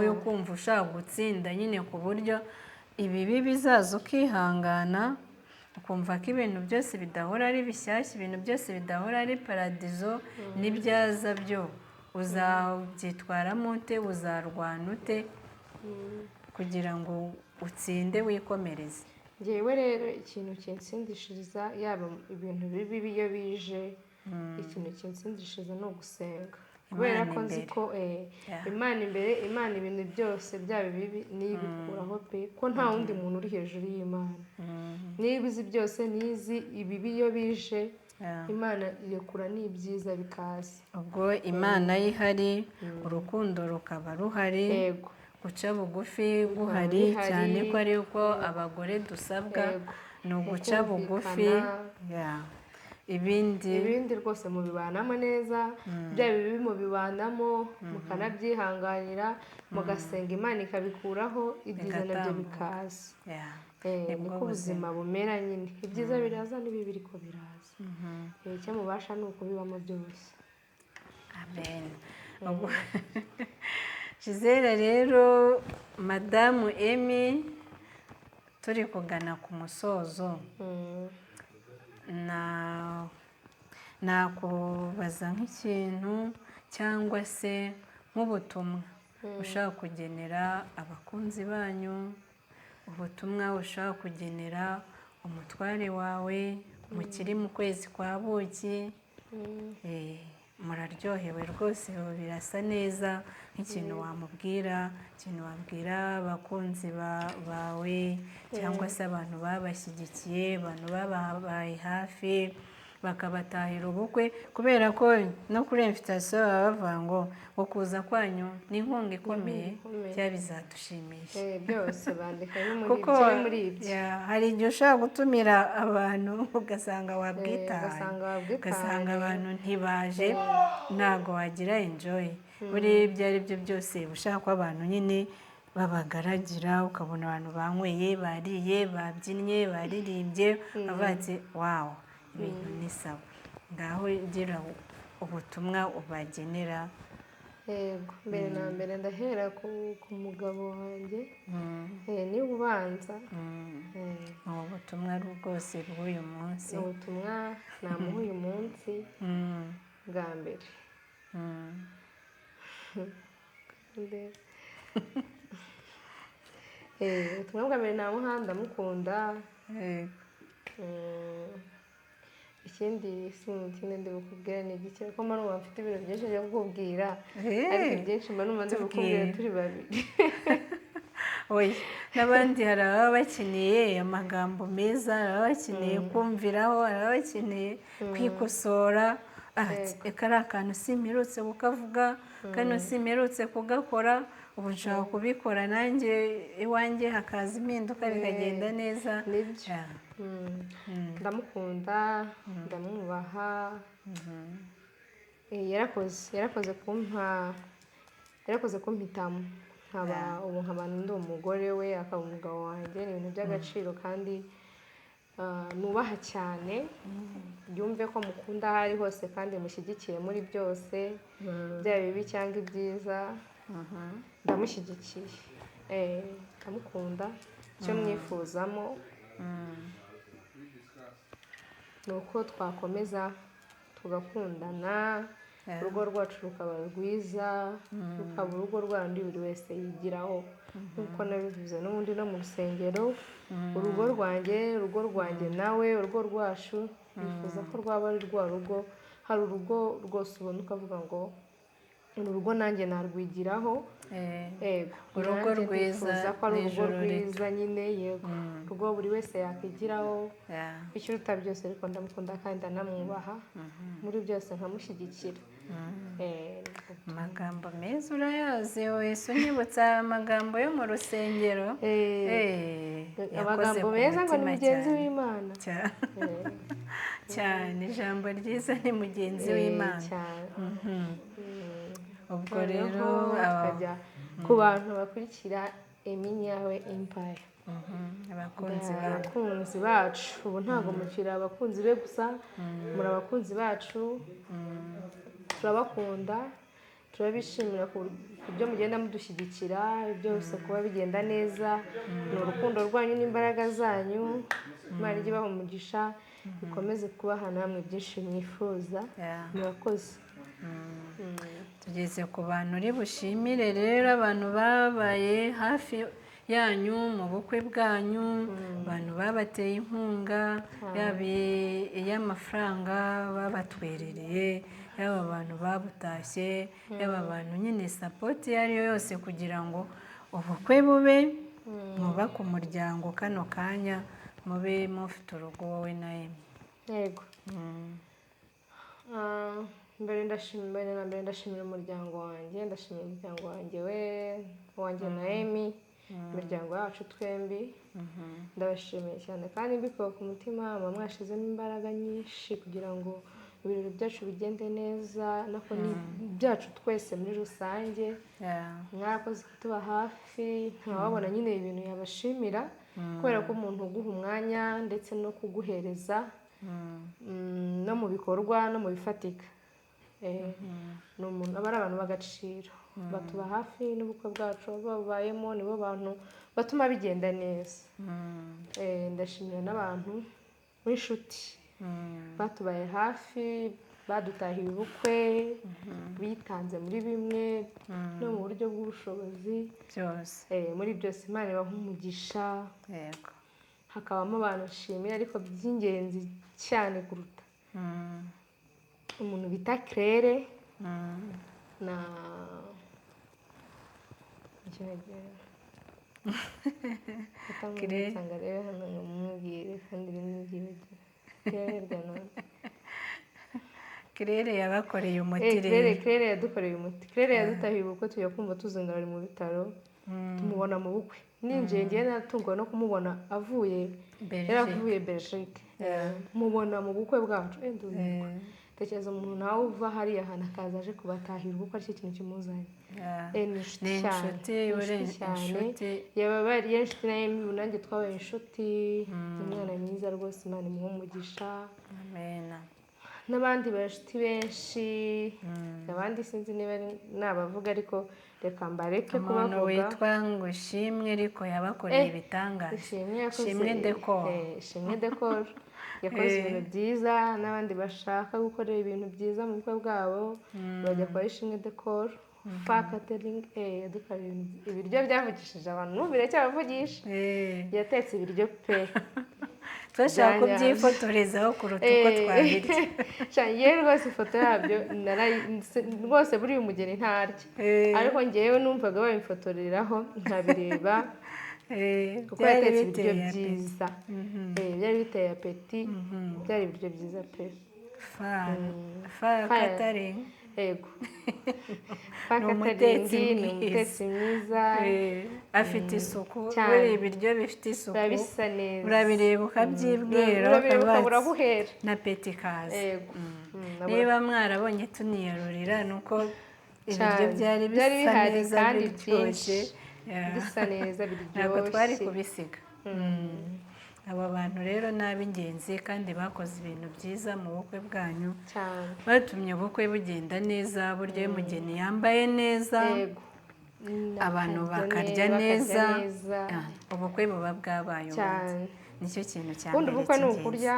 Yo kumva ushaka gutsinda nyine, ku buryo ibibi bizaza ukihangana, ukumva ko ibintu byose bidahora ari bishyashya, ibintu byose bidahora ari paradizo, n'ibyaza byo uzabyitwaramo ute, uzarwana ute kugira ngo utsinde wikomereze? Ngewe rero ikintu kinsindishiriza, yaba ibintu bibi iyo bije, ikintu kinsindishiriza ni ugusenga, kubera ko nzi imbere. ko Imana imbere, Imana ibintu byose byaba bibi niyo ibikuraho pe, ko nta wundi muntu uri hejuru y'Imana. Niba izi byose, nizi ibibi iyo bije, Imana irekura n'ibyiza bikaza. Ubwo Imana yo ihari, urukundo rukaba ruhari, guca bugufi guhari, bihari. Cyane ko ari uko abagore dusabwa, ni uguca bugufi. Kumvikana. Ibindi Ibindi rwose mubibanamo neza, bya bibi mubibanamo, mukanabyihanganira, mugasenga Imana ikabikuraho, ibyiza nabyo Bigatambuka. bikaza. Nibwo Niko ubuzima bumera nyine, ibyiza biraza n'ibibi ariko biraza. Icyo mubasha ni ukubibamo byose. Amen. Gisele rero, madamu Emmy, turi kugana ku musozo, nakubaza nk'ikintu cyangwa se nk'ubutumwa ushaka kugenera abakunzi banyu, ubutumwa ushaka kugenera umutware wawe mukiri mu kwezi kwa buki. Muraryohewe rwose, birasa neza. Nk'ikintu wamubwira, ikintu wabwira abakunzi bawe cyangwa se abantu babashyigikiye, abantu bababaye hafi bakabatahira ubukwe, kubera ko no kuri invitation baba bavuga ngo kuza kwanyu ni inkunga ikomeye, byaba bizadushimisha. Byose bandika kuko muri ibyo. Hari igihe ushobora gutumira abantu ugasanga wabwitaye, ugasanga abantu ntibaje, ntabwo wagira enjoy. Muri ibyo ari byo byose ushaka ko abantu nyine babagaragira, ukabona abantu banyweye, bariye, babyinnye, baririmbye, bavuga ati wow, ibintu ni sawa. Ngaho gira ubutumwa ubagenera. Yego, mbere na mbere ndahera ku mugabo wanjye, niba ubanza. Ni ubutumwa rwose bw'uyu munsi. Ni ubutumwa namuha uyu munsi bwa mbere. Ubutumwa bwa mbere namuha, ndamukunda. Ikindi ikindi ndi bukubwira ni igiki, kuko mba numva mfite ibintu byinshi byo kukubwira, ariko ibyinshi mba numva ndi bukubwira turi babiri. Oya, n'abandi hari ababa bakeneye amagambo meza, hari ababa bakeneye kumviraho, hari ababa bakeneye kwikosora. Reka ari akantu simperutse kukavuga, kano simperutse kugakora, ubu nshobora kubikora nanjye iwanjye hakaza impinduka bikagenda neza. Nibyo. Ndamukunda, ndamwubaha. Yarakoze kumpitamo, nkaba ubu nkaba ndi umugore we, akaba umugabo wanjye. Ni ibintu by'agaciro kandi nubaha cyane. Yumve ko mukunda aho ari hose kandi mushyigikiye muri byose, byaba bibi cyangwa ibyiza, ndamushyigikiye, ndamukunda. Icyo mwifuzamo ni uko twakomeza tugakundana, urugo rwacu rukaba rwiza, rukaba urugo rwandi buri wese yigiraho, nk'uko nabivuze n'ubundi no mu rusengero. Urugo rwanjye, urugo rwanjye nawe, urugo rwacu, nifuza ko rwaba ari rwa rugo. Hari urugo rwose ubona ukavuga ngo uru rugo nanjye narwigiraho. Yego, urugo rwiza, ko ari urugo rwiza nyine. Yego, urugo buri wese yakwigiraho. Ikiruta byose ariko ndamukunda kandi ndanamwubaha muri byose, nkamushyigikira. Amagambo meza urayazi wese, unyibutsa amagambo yo mu rusengero. Amagambo meza ngo ni mugenzi w'Imana cyane, ijambo ryiza ni mugenzi w'Imana. Ubwo rero tukajya ku bantu bakurikira Emmy Nyawe Empire, abakunzi bacu. Ubu ntabwo mukiri abakunzi be gusa, muri abakunzi bacu, turabakunda, turabishimira ku byo mugenda mudushyigikira byose, kuba bigenda neza ni urukundo rwanyu n'imbaraga zanyu. Imana ijye ibaha umugisha, ikomeze kubaha namwe byinshi mwifuza. Murakoze. Tugeze ku bantu uri bushimire rero, abantu babaye hafi yanyu mu bukwe bwanyu, abantu babateye inkunga, yaba iy'amafaranga babatwerereye, yaba abantu babutashye, yaba abantu nyine sapoti iyo ari yo yose kugira ngo ubukwe bube, mwubake umuryango kano kanya, mube mufite urugo wowe na Emmy. Yego. Mbere ndashimira umuryango wanjye, ndashimira umuryango wanjye we wanjye na Emmy, imiryango yacu twembi, ndabashimiye cyane kandi mbikuye ku mutima. Muba mwashyizemo imbaraga nyinshi kugira ngo ibirori byacu bigende neza, nako ni byacu twese muri rusange. Mwarakoze kutuba hafi, ntawabona nyine ibintu yabashimira, kubera ko umuntu uguha umwanya ndetse no kuguhereza no mu bikorwa no mu bifatika, Ni umuntu aba ari abantu b'agaciro, batuba hafi n'ubukwe bwacu babayemo, nibo bantu batuma bigenda neza. Ndashimira n'abantu b'inshuti batubaye hafi, badutahiye ubukwe, bitanze muri bimwe no mu buryo bw'ubushobozi byose. Muri byose Imana ibaha umugisha. Yego. Hakabamo abantu nshimira ariko by'ingenzi cyane kuruta umuntu bita Claire na Claire. Nsanga rero hano ngo mumubwire kandi nimubyibagiwe. Claire rya none. Claire yabakoreye umuti Claire rero. Claire yadukoreye umuti. Claire yadutahiye ubukwe, tujya kumva tuzindura ari mu bitaro, tumubona mu bukwe. Ninjiye ngiye natunguwe no kumubona avuye Belgique. Yaravuye Belgique. Mubona mu bukwe bwacu, ndumirwa. Tekereza umuntu nawe uva hariya hantu akaza aje kubatahira ubukwe, aricyo kintu kimuzanye. Ni inshuti Ni cyane. inshuti, Ni uri inshuti cyane. inshuti. Yaba bari inshuti na Emi, ubu nanjye twabaye inshuti. Ni umwana mwiza rwose, Imana imuhe umugisha. Amen. N'abandi bashuti benshi, abandi sinzi niba ari nabavuga, ariko reka mbareke Umuntu kubavuga. witwa ngo Ishimwe, ariko yabakoreye ibitangaza. Ishimwe yakoze Ishimwe Decor. Ishimwe Decor yakoze ibintu byiza, n'abandi bashaka gukorera ibintu byiza mu bukwe bwabo bajya kwa Ishimwe Decor. Fa Catering, yadukoreye ibiryo byavugishije abantu, n'ubu biracyabavugisha. Yatetse ibiryo pe. Twashaka Byanyabyo. kubyifotorezaho kuruta uko twabirya. Sha, yewe rwose ifoto yabyo rwose buriya umugeni ntarya, ariko ngewe numvaga babimfotoreraho nkabireba kuko Byari yatetse ibiryo biteye appétit. byiza. Byari biteye appétit, byari ibiryo byiza pe. Fa Fa Fa. Catering. Yego, Fa Ni umutetsi Catering ni mwiza. umutetsi mwiza. Afite isuku. Cyane. Buriya ibiryo bifite isuku Biba bisa neza. Urabireba ukabyibwira, Urabireba ukavuga ukabura ati, aho uhera. Na appétit ikaza. Yego. Niba mwarabonye tuniyarurira, ni uko ibiryo Cyane. byari Byari bisa bihari neza, kandi biryoshye. byinshi. Yeah. Bisa neza, Ntabwo twari biryoshye. kubisiga. Abo bantu rero ni ab'ingenzi kandi bakoze ibintu byiza mu bukwe bwanyu, Cyane. batumye ubukwe bugenda neza. Burya iyo umugeni yambaye neza, Yego. abantu bakarya bakarya neza, neza. Ah, ubukwe buba bwabaye ubundi. Cyane. Nicyo kintu cya Ubundi mbere ubukwe ni cy'ingenzi. ukurya,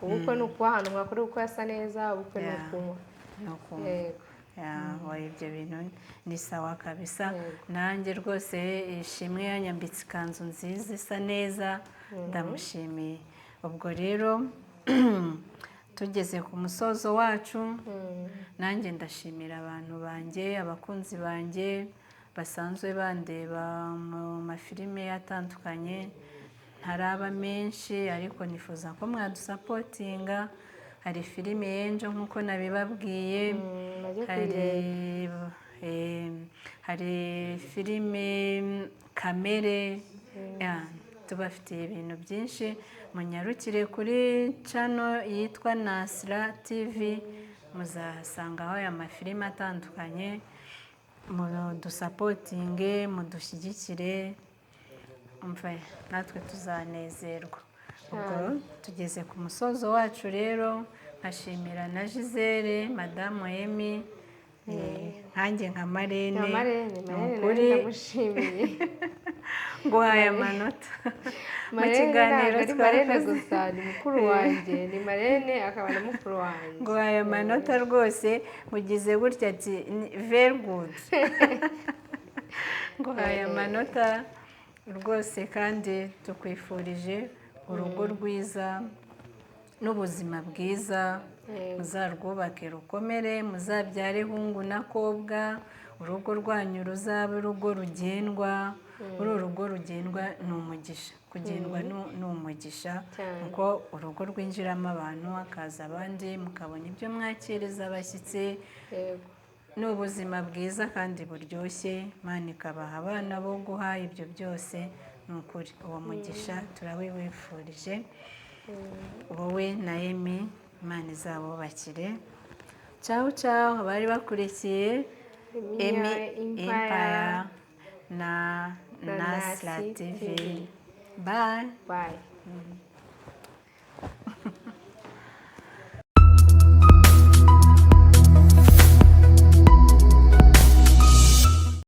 ubukwe ni ukuba ahantu mwakora ubukwe hasa neza, ubukwe ni ukunywa. Ni ukunywa. Yego. Yeah, oya, ibyo bintu ni sawa kabisa. Yego. Nanjye rwose Ishimwe yanyambitse ikanzu nziza isa neza, ndamushimiye. Ubwo rero tugeze ku musozo wacu. Nanjye ndashimira abantu banjye, abakunzi banjye basanzwe bandeba mu mafilime atandukanye. Ntaraba menshi, ariko nifuza ko mwadusupportinga. Hari filime y'Enjo nk'uko nabibabwiye. Bajye Hari kuyireba. Hari filime Kamere. Yeah, tubafitiye ibintu byinshi. Munyarukire kuri channel yitwa Nasra TV, muzasangaho aya mafilime atandukanye. Mudusupportinge, mudushyigikire, umva natwe tuzanezerwa. Ubwo tugeze ku musozo wacu rero, nkashimira na Gisele, madamu Emi, nkanjye nka marraine. Nka marraine. Ni Marraine nawe ukuri ndamushimiye. Nguhaye amanota mu Marraine kiganiro ntabwo ari marraine twakoze. gusa, ni mukuru wanjye, ni marraine akaba na mukuru wanjye. Nguhaye amanota rwose, mugize gutya ati very good. Nguhaye amanota rwose, kandi tukwifurije urugo rwiza n'ubuzima bwiza. Muzarwubake rukomere, muzabyare hungu na kobwa, urugo rwanyu ruzabe urugo rugendwa. Uru rugo rugendwa ni umugisha, kugendwa ni umugisha, Cyane. kuko urugo rwinjiramo abantu, hakaza abandi, mukabona ibyo mwakiriza abashyitsi. Ni ubuzima bwiza kandi buryoshye. Imana ikabaha abana bo guha ibyo byose. Ni ukuri uwo mugisha turawibifurije, wowe na Emi. Imana izabubakire. Ciao ciao, abari bakurikiye Emi Empire Empire na na Nasra Nasi TV. TV. Bye. Bye.